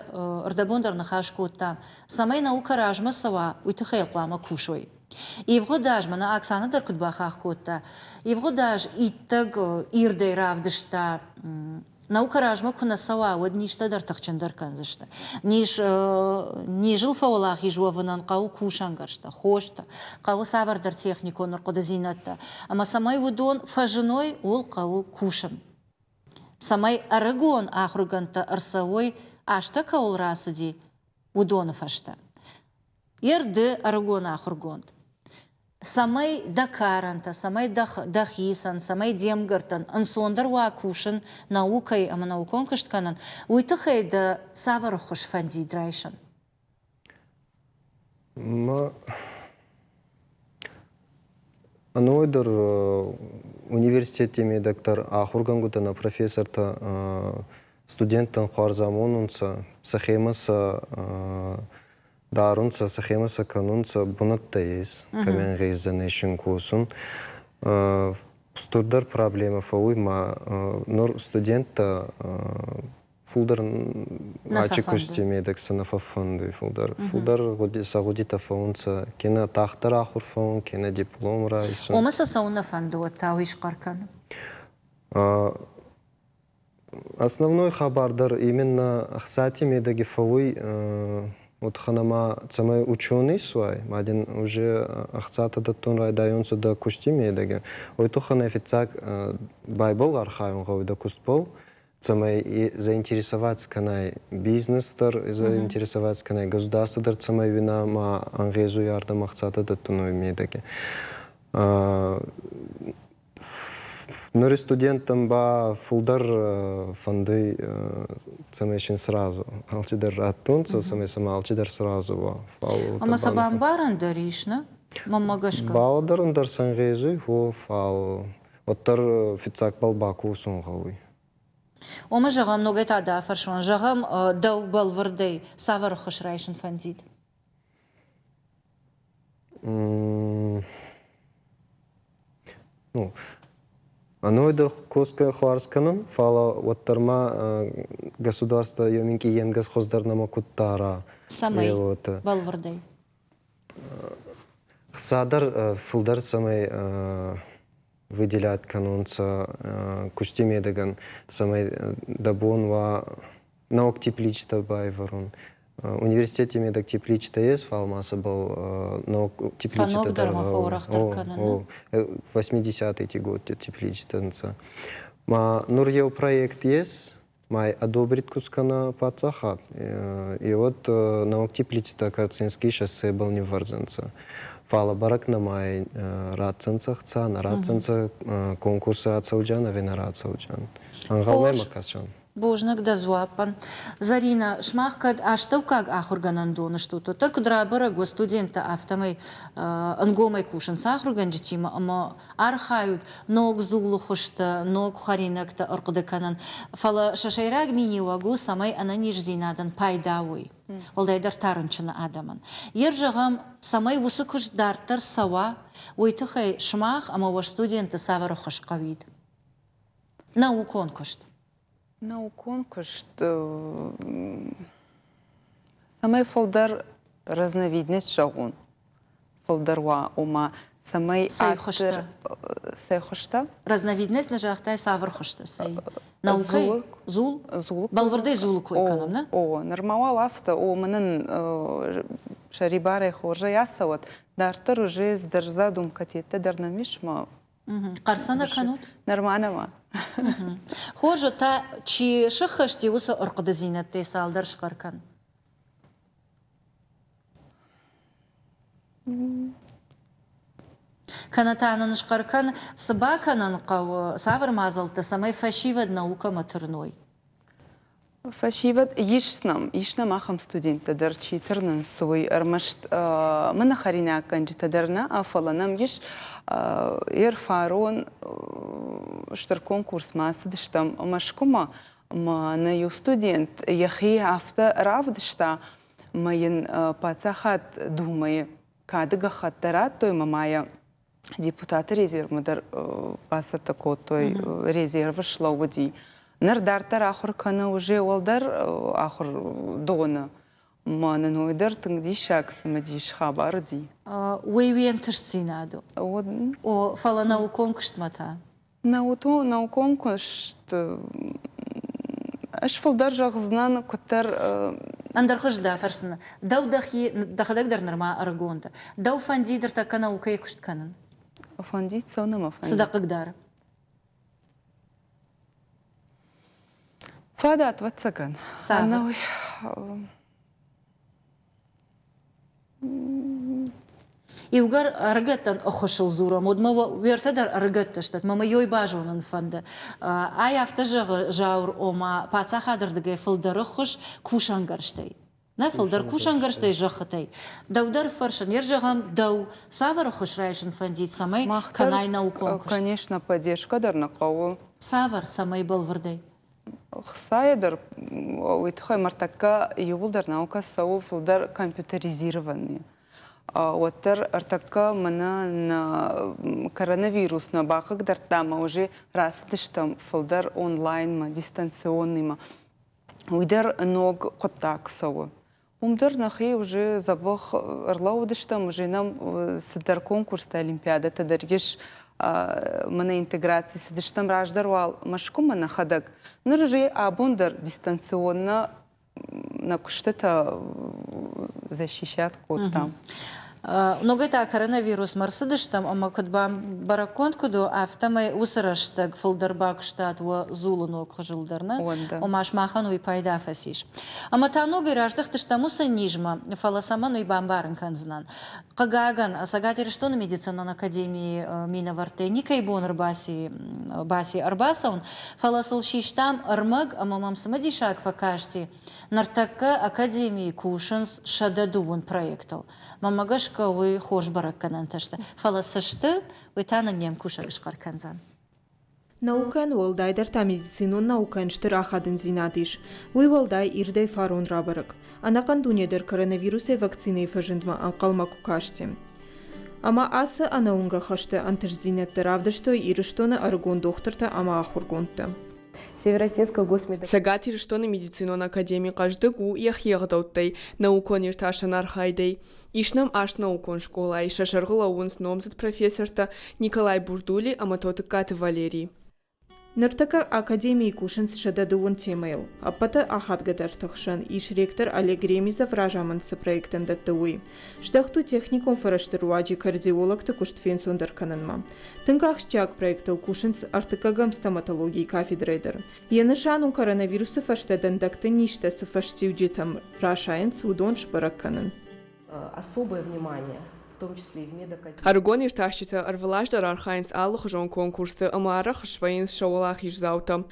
ӕрдӕбон дӕр ныхас кодтам, цӕмӕй наукӕ размӕ цӕуа, уый тыххӕй хъуамӕ кусой. Ивгъуыд аз мӕнӕ Оксана дӕр куыд бахахх кодта, ивгъуыд аз иттӕг ирдӕй равдыста, наукӕ размӕ куы нӕ цӕуа, уӕд низтӕ дӕр тыхджындӕр кӕндзысты. Низ, низыл фӕуӕлахиз уӕвынӕн хъӕуы кусӕнгӕрзтӕ, хостӕ, хъӕуы цавӕрдӕр техникон ӕрхъуыдыдзинӕдтӕ. Ӕмӕ цӕмӕй уыдон фӕзыной, ууыл хъӕуы кусын. Цӕмӕй ӕрыгон ахуыргӕндтӕ ӕрцӕуой, азтӕ кӕуыл рацыди, уыдоны фӕстӕ. Йе рды ӕрыгон ахуыргонд. Цӕмӕй дӕ карӕнтӕ, цӕмӕй дӕхицӕн, цӕмӕй де мгӕрттӕн ӕнцондӕр уа кусын наукӕйы ӕмӕ наукон куыст кӕнын, уый тыххӕй дӕ цавӕр ӕххуыс фӕндид райсын? Мӕ ӕнӕуый дӕр университети медӕг дӕр ахургӕнгутӕ нӕ профессортӕ студенттӕн хуарз амонунцӕ, сӕхемӕ сӕ дарунцӕ, сӕхемӕ сӕ кӕнунцӕ, бунӕттӕ ес, кӕми ӕнгъездзӕнӕй син косун. Устурдӕр проблемӕ фӕууй ма нур студенттӕ фулдӕр ачи кусти медӕг сӕ нӕ фӕффӕндуй фулдӕр. Фулдӕр сӕ гъудитӕ фӕуунцӕ кенӕ тагъддӕр ахур фӕуун, кенӕ диплом райсун. Ома сӕ цӕун нӕ фӕнды, уӕдта уый схъӕр кӕнун? Основной хабар дӕр именно ӕхцати медӕги фӕууй, уотӕ ма цӕмӕй ученый исуай, ма дин уже ӕхцатӕ дӕттун райдайунцӕ дӕ кусти медӕги. Уой туххӕн ӕй фиццаг байбӕл архайун гъӕуй дӕ кустбӕл, цӕмӕй заинтересоваться кӕнай бизнес дӕр, заинтересоваться кӕнай государство дӕр, цӕмӕй уина ма ӕнгъезуй ардӕм ӕхцатӕ дӕттун уой медӕги. Нури студенттӕн ба фулдӕр фӕндуй, цӕмӕй син сразу алчидӕр раттунцӕ, цӕмӕй сӕмӕ алчидӕр сразу уа. Фал Ӕма сӕ бамбарӕн дӕр ис, нӕ? Мӕнмӕ гӕсгӕ. Балӕдӕрун дӕр сӕ ӕнгъезуй, гъо, фал уӕддӕр фиццаг бал бакосун гъӕуй. Ома, зӕгъӕм, ногӕй та дӕ афӕрсон, зӕгъӕм, дӕу бӕлвырдӕй цавӕр ӕххуыс райсын фӕндид? Ну, ӕнӕуи дӕр косгӕ хуарз кӕнӕн, фал уӕддӕр ма государство ё минкъий е нгӕс хуӕздӕр нӕмӕ куд дара. Цӕмӕй? Бӕлвырдӕй. Хцадӕр фулдӕр цӕмӕй выделять кӕнонцӕ кусти медӕгӕн, цӕмӕй дӕ бон уа наук тепличтӕ байвӕрун. Университети медӕг тепличтӕ ес, фал ма сӕбӕл наук тепличтӕ дӕр фӕуӕрӕхдӕр кӕнун. 80-ти годти тепличтӕ нцӕ. Ма нур еу проект ес, ма одобрит ку скӕна паддзахад. И вот наук теплицитӕ Карцинский шоссебӕл ниввӕрдзӕнцӕ. Фал бӕрӕг нӕма ратдзӕнцӕ хца, нӕ ратдзӕнцӕ конкурс рацӕуджан ӕви нӕ рацӕуджан. Ӕнгъӕлмӕ ма кӕсӕн. Бузныг дӕ дзуаппӕн. Зӕринӕ, сымах кӕд астӕуккаг ахуыргӕнӕндоны стут, уӕддӕр куыд рабӕрӕг, уӕ студенттӕ афтӕмӕй ӕнгомӕй кусынц ахуыргӕнджытимӕ ӕмӕ архайут ног дзулы хуызтӕ, ног хӕринӕгтӕ ӕрхъуыды кӕнын. Фӕлӕ сӕ сӕйраг миниуӕг у, цӕмӕй ӕнӕниздзинадӕн пайда уой, уӕлдайдӕр та рынчыны адӕмӕн. Йе зӕгъӕм, цӕмӕй уыцы куыст дарддӕр цӕуа, уый тыххӕй сымах ӕмӕ уӕ студентты цавӕр ӕххуыс хъӕуид? Наукон куыст. Наукон куыст цӕмӕй фылдӕр разновидность зӕгъон. фылдӕр уа, ома цӕмӕй Цӕй хуызтӕ? Цӕй хуызтӕ? Разновидность нӕ загътай, цавӕр хуызтӕ? Цӕй? Наукӕй? Дзул? Дзул. Бӕлвырдӕй дзулы кой кӕнӕм, нӕ? О, нырма уал афтӕ, о, мӕнӕн сӕрибарӕй хорзӕй ацӕуӕд. Дарддӕр уже задумкӕтеттӕ дӕр нӕм ис, ма Хъӕр сӕ нӕ кӕнут? Нырма нӕма. Хорз, та чи сыххӕсти, уыцы ӕрхъуыдыдзинӕдтӕй цалдӕр схъӕр кӕн. Кӕнӕ та нын схъӕр кӕн, цы бакӕнын хъӕуы, цавӕр мадзӕлттӕ, цӕмӕй фӕсивӕд наукӕмӕ тырной? Фӕсивӕд ис нӕм, ис нӕм ахӕм студенттӕ дӕр, чи тырнынц, уый ӕрмӕст мыны хӕринаггӕнджытӕ дӕр нӕ, фӕлӕ нӕм ис ӕрфарон стыр конкурсмӕ ацыдыстӕм Мӕскуымӕ, ӕмӕ нӕ иу студент йӕхи афтӕ равдыста, ӕмӕ йын паддзахад Думӕйы кады гӕххӕттӕ радтой ӕмӕ ма йӕ депутаты резервмӕ дӕр бацӕттӕ кодтой, резервы слӕууыди. Ныр дарддӕр ахуыр кӕны уже уӕлдӕр ахуырдоны. Ма нын уый дӕр тынг диссаг, цымыдис хабар уыди. Уый уе нтыстдзинад у? О, фӕлӕ наукон куыстмӕ та? Наукон куыст ӕз фылдӕр зӕгъдзынӕн, куыддӕр Ӕндӕр хуызы дӕ фӕрсдзынӕн. Дӕу дӕхи, дӕхӕдӕг дӕр нырма ӕрыгон дӕ. Дӕу фӕндид ӕртӕккӕ наукӕйы куыст кӕнын? Фӕндид, цӕуын ӕмӕ фӕндид. Цы дӕ хъыгдары? Фадат, ӕвӕццӕгӕн. Цавӕр? Иугӕр ӕрыгӕттӕн ӕххуысыл дзурӕм, уӕд ма уӕртӕ дӕр ӕрыгӕттӕ стӕт, мӕ мӕ ёй базонын фӕнды. Ай афтӕ зӕгъы Зауыр, ома паддзахады рдыгӕй фылдӕр ӕххуыс кусӕнгӕрзтӕй. Нӕ фылдӕр кусӕнгӕрзтӕй зӕххытӕй. Дӕу дӕр фӕрсын, ер зӕгъӕм, дӕу цавӕр ӕххуыс райсын фӕндид, цӕмӕй кӕнай наукон куыст? Конечно, поддержка дӕр нӕ хъӕуы. Цавӕр, цӕмӕй бӕлвырдӕй? Хцайӕ дӕр уый тыххӕй мӕртӕккӕ иууылдӕр наукӕ цӕуы фылдӕр компьютеризированный. Уӕддӕр ӕртӕккӕ мӕнӕ нӕ коронавирус нӕ бахъыгдардта ӕмӕ уже рацыдыстӕм фылдӕр онлайнмӕ, дистанционныймӕ. Уый дӕр ног хъуыддаг цӕуы. Уым дӕр нӕхи уже дзӕбӕх ӕрлӕууыдыстӕм, уже нӕм цыдӕр конкурстӕ, олимпиадӕтӕ дӕр ис, мӕнӕ интеграци цыдыстӕм раздӕр уал Мӕскуымӕ нӕхӕдӕг. Ныр уже абон дӕр дистанционно нӕ куыстытӕ защищать кодтам. Ногӕй та коронавирусмӕ ӕрцыдыстӕм ӕмӕ куыд бӕрӕггонд куыд у, афтӕмӕй уыцы рӕстӕг фылдӕр бакуыстат уӕ дзулы ног хуызыл дӕр, нӕ? Ома сымахӕн уый пайда фӕцис. Ӕмӕ та ногӕй раздӕхтыстӕм уыцы низмӕ, фӕлӕ цӕмӕн уый бамбарын кӕндзынӕн. Хъыгагӕн, Цӕгат Ирыстоны медицинон академийы минӕвӕрттӕй никӕй бон ӕрбаци, баци ӕрбацӕуын, фӕлӕ сыл систам ӕрмӕг ӕмӕ мӕм цымыдисаг фӕкасти, ныртӕккӕ академийы кусынц 120 проектыл. Мӕнмӕ гӕсгӕ уый хорз бӕрӕггӕнӕнтӕ сты. Фӕлӕ цы сты, уый та нын не мкусӕг схъӕр кӕндзӕн. Наукӕйӕн, уӕлдайдӕр та медицинон наукӕйӕн стыр ахадындзинад ис. Уый уӕлдай ирдӕй фарон рабӕрӕг. Ӕнӕхъӕн дуне дӕр коронавирусӕй вакцинӕйы фӕзындмӕ ӕнхъӕлмӕ куы касти. Ӕмӕ ацы ӕнӕуынгӕ хӕсты ӕнтыстдзинӕдтӕ равдыстой Ирыстоны ӕрыгон дохтыртӕ ӕмӕ ахуыргондтӕ. Цӕгат Ирыстоны медицинон академи хъӕздыг у йӕхи ӕгъдӕуттӕй, наукон-иртасӕн архайдӕй. Ис нӕм аст наукон скъолайы, сӕ сӕргъы лӕууынц номдзыд профессортӕ Николай Бурдули ӕмӕ Тотыккаты Валерий. Ныртӕккӕ академийы кусынц 120 темӕйыл. Ӕппӕты ахадгӕдӕрты хсӕн ис ректор Олег Ремизов разамынд цы проектӕн дӕтты, уый. Здӕхт у техникон фӕрӕзты руаджы кардиологты куыст фенцондӕр кӕнынмӕ. Тынг ахсджиаг проектыл кусынц ӕртыккӕгӕм стоматологийы кафедрӕйы дӕр. Йӕ нысан у коронавирусы фӕстӕ дӕндӕгты низтӕ цы фӕстиуджытӕм расайынц, уыдон сбӕрӕг кӕнын. Особое внимание Ӕрыгон иртасджытӕ ӕрвылаз дӕр архайынц алыхуызон конкурсты ӕмӕ арӕх свӕййынц сӕ уӕлахиздзаутӕ.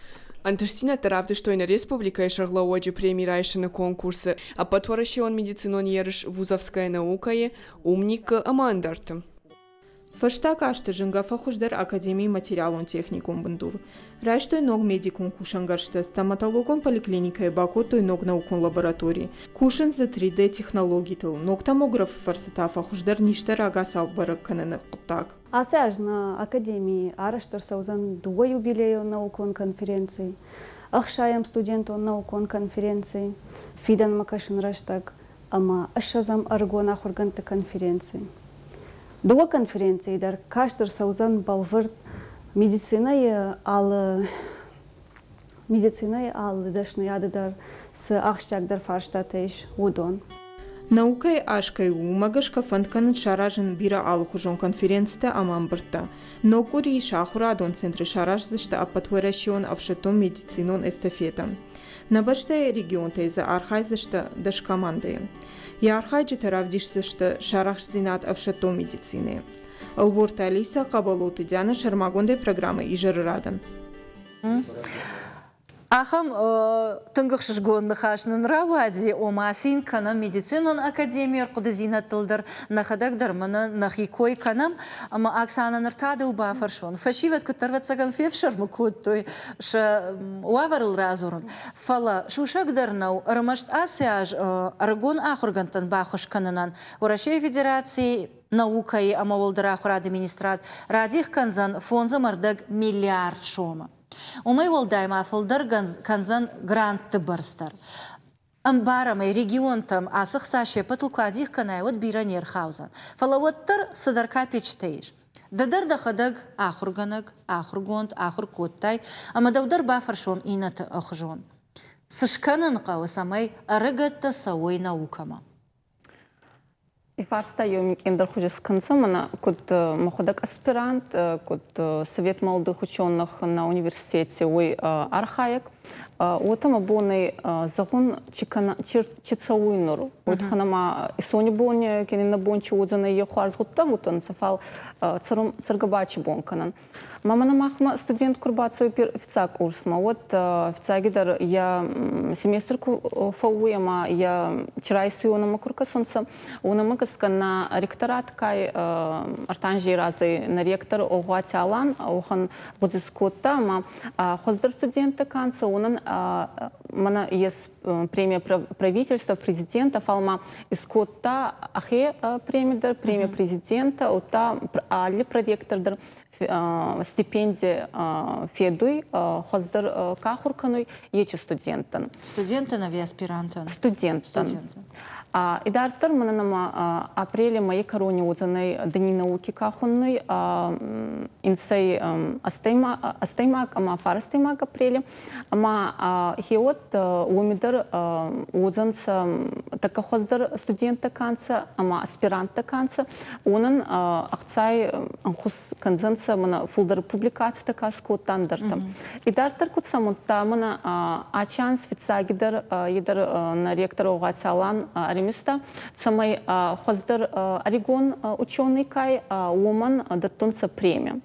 Ӕнтыстдзинӕдтӕ равдыстой нӕ республикӕйы сӕргълӕууӕджы преми райсыны конкурсы, ӕппӕтуӕрӕсеон медицинон ерыс «Вузовская наука-йы», «Умник-ы» ӕмӕ ӕндӕрты. Фӕстаг азты зынгӕ фӕхуыздӕр академийы материалон-техникон бындур. Райстой ног медикон кусӕнгӕрзтӕ, стоматологон поликлиникӕйы бакодтой ног наукон лаборатори. Кусынц дзы 3D-технологитыл, ног томографы фӕрцы та фӕхуыздӕр низтӕ рагацау бӕрӕг кӕныны хъуыддаг. Ацы аз нӕ академийы арӕзт ӕрцӕудзӕн дыууӕ юбилейон наукон конференцийы, ӕхсайӕм студентон наукон конференци, фидӕнмӕ кӕсын рӕстӕг ӕмӕ ссӕдзӕм ӕрыгон ахуыргӕндты конференци. Дыууӕ конференцийы дӕр каст ӕрцӕудзӕн бӕлвырд медицинӕйы алы медицинӕйы алы дӕсныйады дӕр цы ахсджиагдӕр фарстатӕ ис, уыдон. Наукӕйы аз кӕй у, уымӕ гӕсгӕ фӕнд кӕнынц саразын бирӕ алыхуызон конференцитӕ ӕмӕ ӕмбырдтӕ. Ног къуырийы сӕ ахуырадон центры сараздзысты ӕппӕтуӕрӕсеон ӕфсӕддон-медицинон эстафетӕ. Нӕ бӕстӕйы регионтӕй дзы архайдзысты 10 командӕйы. Йӕ архайджытӕ равдисдзысты сӕ арӕхстдзинад ӕфсӕддон медицинӕйы. Ӕлборты Алисӕ, Хъӕбӕлоты Дианӕ сӕрмагондӕй программӕ Изӕры радӕн. Ахӕм тынг ӕхсызгон ныхас нын рауади, ома цин кӕнӕм медицинон академийы ӕрхъуыдыдзинӕдтыл дӕр, нӕхӕдӕг дӕр мӕнӕ нӕхи кой кӕнӕм. Ӕмӕ Оксана, ныр та дӕу бафӕрсон. Фӕсивӕд куыддӕр ӕвӕццӕгӕн фефсӕрмы кодтой сӕ уавӕрыл радзурын. Фӕлӕ сусӕг дӕр нӕу, ӕрмӕст ацы аз ӕрыгон ахуыргӕндтӕн баххуыс кӕнынӕн Уӕрӕсейы Федерацийы наукӕйы ӕмӕ уӕлдӕр ахуырады министрад радих кӕндзӕн 5,5 миллиард сомы. Уымӕй уӕлдай ма фылдӕр кӕндзӕн грантты бӕрц дӕр. Ӕмбарӕм ӕй, регионтӕм ацы хца се ппӕтыл куы адих кӕнай, уӕд бирӕ не рхаудзӕн. Фӕлӕ уӕддӕр цыдӕр капеччытӕ ис. Ды дӕр дӕхӕдӕг ахуыргӕнӕг, ахуыргонд, ахуыр кодтай, ӕмӕ дӕу дӕр бафӕрсон иннӕты ӕххуызон. Цы скӕнын хъӕуы, цӕмӕй ӕрыгӕттӕ цӕуой наукӕмӕ? И фарста еумикъиндӕр хузи скӕнцӕ мӕнӕ куд мӕхуӕдӕг аспирант, куд Совет молодых ученых на университете уой архайӕг, уотӕ мӕ бонӕй зӕгъун, чи кӕна, чи цӕуй нур. Уой туххӕн ӕма исони бон кенӕ нӕ бон чи уодзӕнӕй, е хуарз гъуддӕгутӕ нцӕ, фал цӕргӕ ба чи бон кӕнӕн. Ма мӕнӕ махмӕ студент ку рбацӕуй фиццаг курсмӕ, уӕд фиццагидӕр йӕ семестр ку фӕууй ӕма йӕ чи райсуй, уонӕмӕ ку ркӕсунцӕ, уонӕмӕ гӕсгӕ нӕ ректорат кай ӕртанзей разӕй нӕ ректор Огъуати Алан уӕхӕн гъуди скодта ӕма хуӕздӕр студенттӕ ка нцӕ, уонӕн мӕнӕ ес премия правительства, президента, фал ма искодта ӕхе преми дӕр, премия президента, удта алли проректор дӕр стипенди федуй, хуӕздӕр ка ахур кӕнуй, ечи студенттӕн. Студенттӕн ӕви аспирантӕн? Студенттӕн. Идарддӕр мӕнӕн ӕма апрели мӕйи кӕрони уодзӕнӕй Дни науки ка хуннуй, инсӕй ӕстӕймаг ӕма фарастӕймаг апрели. Ӕма хеуӕт уоми дӕр уодзӕнцӕ тӕккӕ хуӕздӕр студенттӕ ка нцӕ ӕма аспиранттӕ ка нцӕ, уонӕн ӕхцай ӕнхус кӕндзӕнцӕ мӕнӕ фулдӕр публикацитӕ ка скодта ӕндӕртӕ. Идарддӕр куд самудта, мӕнӕ ачи анз фиццагидӕр е дӕр нӕ ректор Огъуати Алан ӕримиста, цӕмӕй хуӕздӕр ӕригон ученый ка ӕй, уомӕн дӕттунцӕ преми.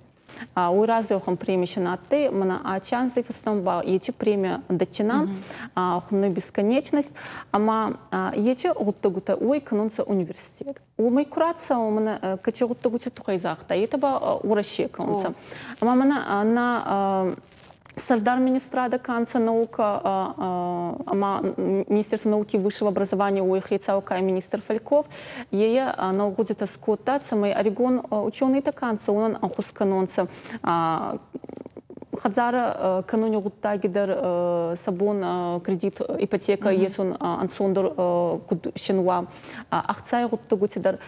Уый разӕй преми сӕ адтӕй, мӕнӕ ачи анзи фӕстӕмӕ ба ечи премия дӕттинӕ, хуннуй бесконечность, ӕма ечи гъуддӕгутӕ уой кӕнунцӕ университет. Уомӕй ку рацӕуӕн, мӕнӕ кӕци гъуддӕгути туххӕй загъта, етӕ ба Уӕрӕсе кӕнунцӕ. Ӕма мӕнӕ нӕ Сӕрдар министрада ка нцӕ наука ӕма Министерство науки и высшего образования уой хецау ка министр Фальков, е наукгудитӕ скодта, цӕмӕй ӕригон ученыйтӕ ка нцӕ, уонӕн ӕнхус кӕнонцӕ хӕдзарӕ кӕнуни гъуддаги дӕр сӕ бон кредит, ипотека есун ӕнцондӕр куд син уа, ӕхцай гъуддӕгути дӕр.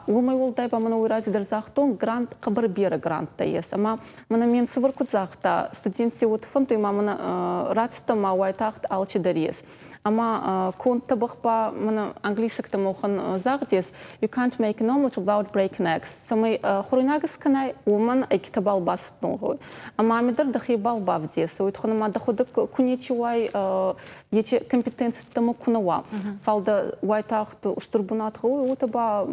Уомӕй уӕлдай ба мӕн уой рази дӕр загътон, грант хъӕбӕр берӕ гранттӕ ес, ӕма Мӕнӕ ме нсувӕр куд загъта, студентти уод фӕндуй ма мӕнӕ рацудтӕн ма уайтагъд алчидӕр ес. Ӕма конд тӕбӕгъ ба мӕнӕ англисӕгтӕ мохӕн загъд ес You can't make an omelet without breaking eggs. Цӕмӕй хуруйнаг искӕнай, уомӕн ӕйкитӕбӕл басӕттун гъӕуй. Ӕма ами дӕр дӕхебӕл бавдесӕ, уой туххӕн ӕма дӕхуӕдӕг ку нечи уай, ечи компетенцитӕмӕ ку нӕ уа. Фал дӕ уайтагъд устур бунат гъӕуй, уотӕ ба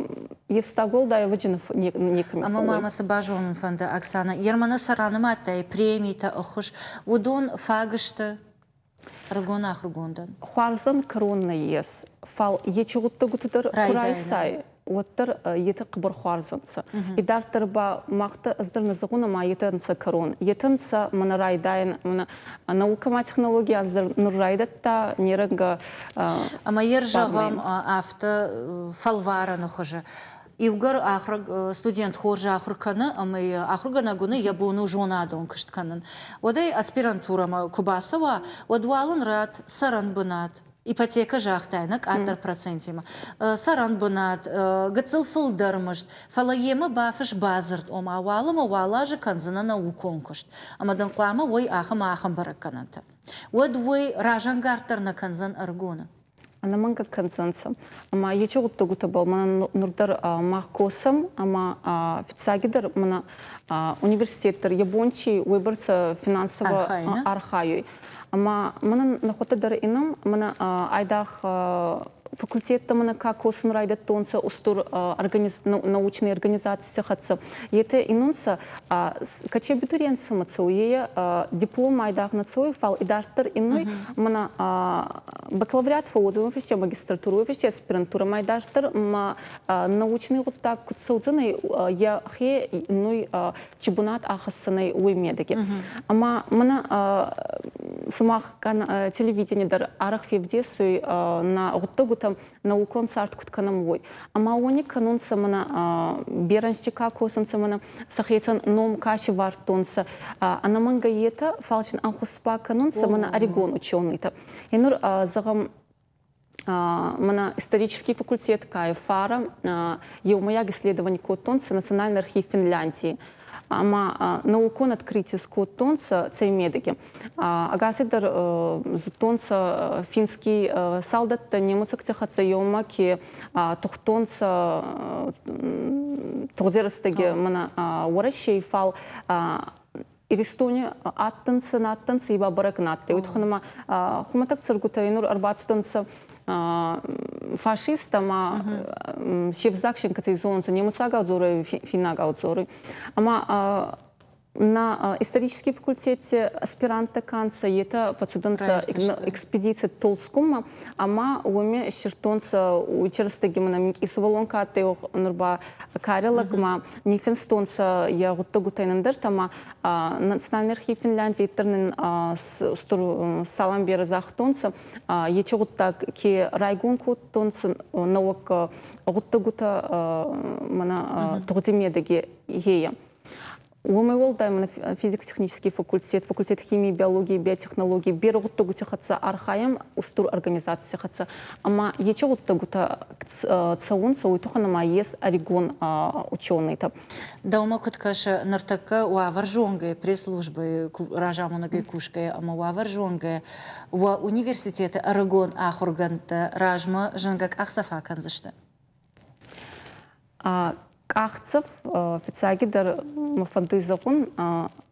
ефстаг уӕлдай ӕвӕджи некӕми Ӕмӕ ма мӕ цы базонын фӕнды, Оксана, Ерманы цы ранымадтай премитӕ, ӕххуыс, уыдон фаг сты ӕрыгон ахуыргондӕн? Хуарзӕн кӕрон нӕййес, фал ечи гъуддӕгути дӕр ку райсай, уӕддӕр етӕ хъӕбӕр хуарз ӕнцӕ. Идарддӕр ба махтӕ ӕз дӕр нӕ зӕгъун, ӕма етӕ нцӕ кӕрон. Етӕ нцӕ мӕнӕ райдайӕн, мӕнӕ наукӕ ма технологи аз дӕр нур райдӕдта, нерӕнгӕ. Ӕма ер зӕгъӕм, афтӕ фӕлварӕны хуызы. Иугӕр студент хорз ахуыр кӕны ӕмӕ йӕ ахуыргӕнӕг уыны, йӕ бон у зонадон куыст кӕнын, уӕд ӕй аспирантурӕмӕ куы бацӕуа, уӕд уал ын ратт цӕрӕн бынат. Ипотекӕ загътай, нӕ къаддӕр процентимӕ. Цӕрӕнбынат, гыццыл фылдӕр мызд, фӕлӕ йемӕ бафыс бадзырд, ома уалынмӕ уал азы кӕндзынӕ наукон куыст, ӕмӕ дын хъуамӕ уой ахӕм ахӕм бӕрӕггӕнӕнтӕ. Уӕд уый разӕнгарддӕр нӕ кӕндзӕн ӕрыгоны. Ӕнӕмӕнгӕ кӕндзӕнцӕ. Ӕма ечи гъуддӕгутӕбӕл мӕнӕн нур дӕр мах косӕм ӕма фиццагидӕр мӕнӕ университет дӕр йӕ бон чи уойбӕрцӕ финансово архайуй. Ӕма мӕнӕн нӕхуӕдтӕ дӕр инӕм, мӕнӕ айдагъ факультеттӕ мӕнӕ ка косун райдӕдтонцӕ устур научный организаци хӕццӕ, етӕ инунцӕ, каче абитуриентцӕмӕ цӕуй, е диплом айдагъ нӕ цӕуй, фал идарддӕр иннуй, мӕнӕ бакалавриат фӕууодзӕн фӕсте магистратура фӕсте аспирантура ма идарддӕр ма научный гъуддаг куд цӕудзӕнӕй, йӕхе иннуй чи бунат ахӕссӕнӕй, уой медӕги. Ӕма мӕнӕ сумах телевидени дӕр арӕх февдесуй нӕ гъуддӕгутӕ наукон цард куд кӕнӕм, уой. Ӕма уони кӕнунцӕ мӕнӕ берӕнсти ка косунцӕ, мӕнӕ сӕхецӕн ном ка сивардтонцӕ, ӕнӕмӕнгӕ етӕ, фал син ӕнхус ба кӕнунцӕ мӕнӕ ӕригон ученыйтӕ. И нур, зӕгъӕм, мӕнӕ исторический факультет КФАРа еумӕйаг исследовани кодтонцӕ Национальный архив Финляндии ӕма наукон открытие скодтонцӕ цӕй медӕги. Ӕгасӕй дӕр зудтонцӕ финский салдӕттӕ немуцӕгти хӕццӕ еумӕ ке тухтонцӕ тугъди рӕстӕги мӕнӕ Уӕрӕсей, фал Иристони адтӕнцӕ, на адтӕнцӕ, и ба бӕрӕг на адтӕй. Уой туххӕн ӕма хумӕтӕг цӕргутӕ нур ӕрбацудӕнцӕ фашист ӕма се взаг син кӕцӕй зонунцӕ, немуцагау дзоруй, финнагау дзоруй. Ӕма на исторический факультете аспиранттӕ ка нцӕ, етӕ фӕццудӕнцӕ экспедици Толскуммӕ ӕма уоми иссирдтонцӕ уичерстӕги мӕнӕ минкъий сувӕллон ка адтӕй, нур ба карелаг ма ниффинстонцӕ йӕ гъуддӕгутӕй ӕндӕртӕ ма Национальный архив Финляндии дӕр нин устур салам берӕ загътонцӕ. Ечи гъуддаг ке райгон кодтонцӕ нӕуӕг гъуддӕгутӕ мӕнӕ тугъди медӕги гейӕ. Уомӕй уӕлдай мӕнӕ физико-технический факультет, факультет химии, биологии, биотехнологии берӕ гъуддӕгути хӕццӕ архайӕм, устур организаций хӕццӕ. Ӕма ечи гъуддӕгутӕ цӕунцӕ, уой туххӕн ӕма ес ӕригон ученыйтӕ. Дӕумӕ куыд кӕсы, ныртӕккӕ уавӕр зонгӕ пресс-службӕйы разамонӕгӕй кусгӕйӕ ӕмӕ уавӕр зонгӕ уӕ университеты ӕрыгон ахуыргӕндтӕ размӕ зынгӕ къахдзӕф акӕндзысты? Къахдзӕф фиццагидӕр мӕ фӕндуй зӕгъун,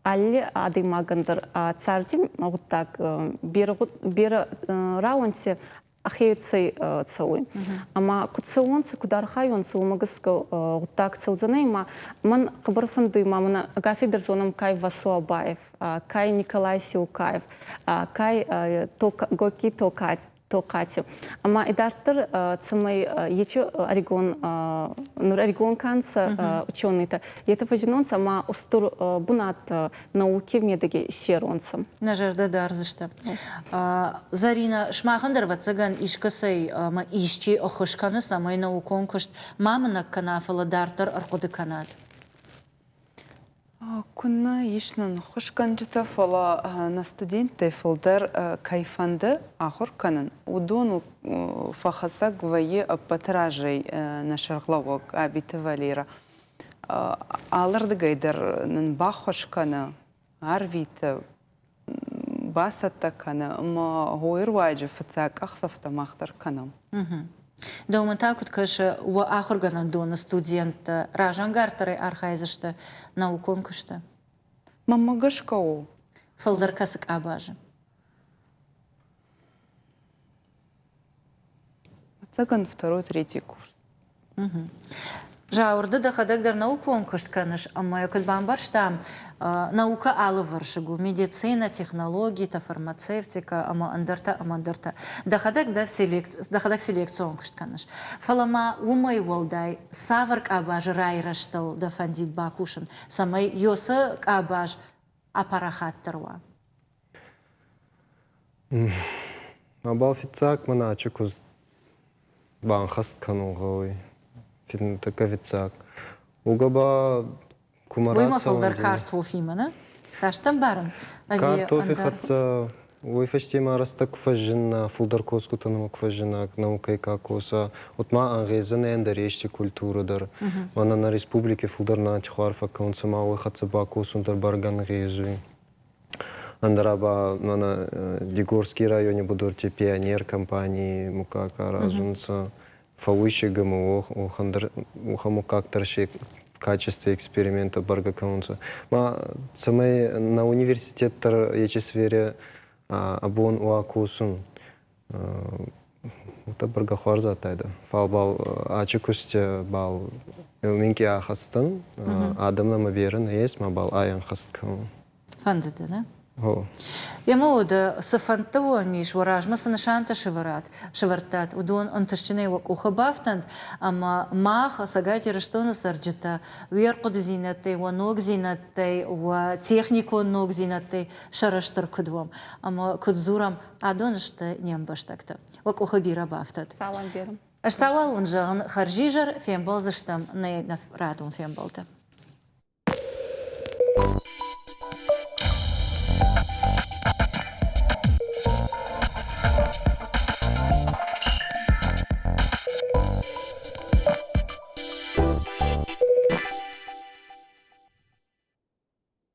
алли адӕймагӕн дӕр царди гъуддаг берӕ рауӕнти ӕхецӕй цӕуй. Ӕма куд цӕуонцӕ, куд архайонцӕ, уомӕ гӕсгӕ гъуддаг цӕудзӕнӕй ма мӕн хъӕбӕр фӕндуй ма мӕнӕ ӕгасӕй дӕр зонӕм кай Васо Абаев, кай Николай Сиукаев, кай Гоки Токати. Ӕма идарддӕр цӕмӕй ечи ӕригон нур ӕригон ка нцӕ ученыйтӕ, етӕ фӕззиннонцӕ ӕма устур бунат науки медӕги иссеронцӕ. Нӕ зӕрдӕ дардзысты. Зӕринӕ, сымахӕн дӕр, ӕвӕццӕгӕн, искӕцӕй ӕмӕ исчи ӕххуыс кӕны, цӕмӕй наукон куыст ма мынӕг кӕна, фӕлӕ дарддӕр ӕрхъуыды кӕнат? Куыннӕ ис нын ӕххуысгӕнджытӕ, фӕлӕ нӕ студенттӕй фылдӕр кӕй фӕнды ахуыр кӕнын, уыдоныл фӕхӕцӕг вӕййы ӕппӕты разӕй нӕ сӕргълӕууӕг Абиты Валерӕ. Алырдыгӕй дӕр нын баххуыс кӕны, арвиты, бацӕттӕ кӕны ӕмӕ хойы руаджы фыццаг къахдзӕфтӕ мах дӕр кӕнӕм. Дӕумӕ та куыд кӕсы, уӕ ахуыргӕнӕндоны студенттӕ разӕнгарддӕрӕй архайдзысты наукон куысты? Мӕнмӕ гӕсгӕ у. Фылдӕр кӕцы къабазы? Ӕцӕгӕн второй, третий курс. Зауыр, ды дӕхӕдӕг дӕр наукон куыст кӕныс ӕмӕ йӕ куыд бамбӕрстам, наукӕ алывӕрсыг у: медицинӕ, технологитӕ, фармацевтикӕ ӕмӕ ӕндӕртӕ ӕмӕ ӕндӕртӕ. Дӕхӕдӕг дӕ дӕхӕдӕг селекцион куыст кӕныс. Фӕлӕ ма уымӕй уӕлдай цавӕр къабазы райрӕзтыл дӕ фӕндид бакусын, цӕмӕй ёсы къабаз апарахатдӕр уа? Мӕбӕл фиццаг мӕн ачи куст банхӕст кӕнун гъӕуй. Тӕккӕ фиццаг. Уогӕ ба кумӕ Уый ма фылдӕр картофимӕ, нӕ? Раст ӕмбарын? Картофи хӕццӕ. Уой фӕсте ма рӕстӕг ку фӕззинна, фулдӕр косгутӕ нӕмӕ ку фӕззинна, наукӕй ка коса, уӕд ма ӕнгъезӕнӕй ӕндӕр ести культурӕ дӕр. Мӕнӕ нӕ республики фулдӕр нартихуар фӕккӕнунцӕ ма уой хӕццӕ бакосун дӕр бӕргӕ ӕнгъезуй. Ӕндӕра ба мӕнӕ Дигорский райони будурти Пионер компаний муггаг аразунцӕ. Фӕууй си ГМО, уӕхӕн дӕр уӕхӕн муггаг дӕр си качестве эксперимента бӕргӕ кӕнунцӕ. Ма цӕмӕй нӕ университет дӕр ечи сфере абон уа косун, уотӕ бӕргӕ хуарз адтайдӕ. Фал бал ачи кусти бал минкъий ахӕстӕн, адӕм нӕмӕ берӕ нӕййес, ма бал ӕй ӕнхӕст кӕнун. Фӕнды дӕ, нӕ? Емӕ уӕдӕ цы фӕндтӕ уӕм ис, уӕ размӕ цы нысантӕ сӕвӕрат, сӕвӕрдтат, уыдон ӕнтыстджынӕй уӕ къухы бафтӕнт, ӕмӕ мах, Цӕгат Ирыстоны цӕрджытӕ, уе рхъуыдыдзинӕдтӕй, уӕ ногдзинӕдтӕй, уӕ техникон ногдзинӕдтӕй сӕрыстыр куыд уӕм ӕмӕ куыд дзурӕм, адон сты не мбӕстӕгтӕ. Уӕ къухы бирӕ бафтӕд. Салам берӕ. Ӕз та уал уын зӕгъын хӕрзизӕр, фембӕлдзыстӕм нӕ радон фембӕлды.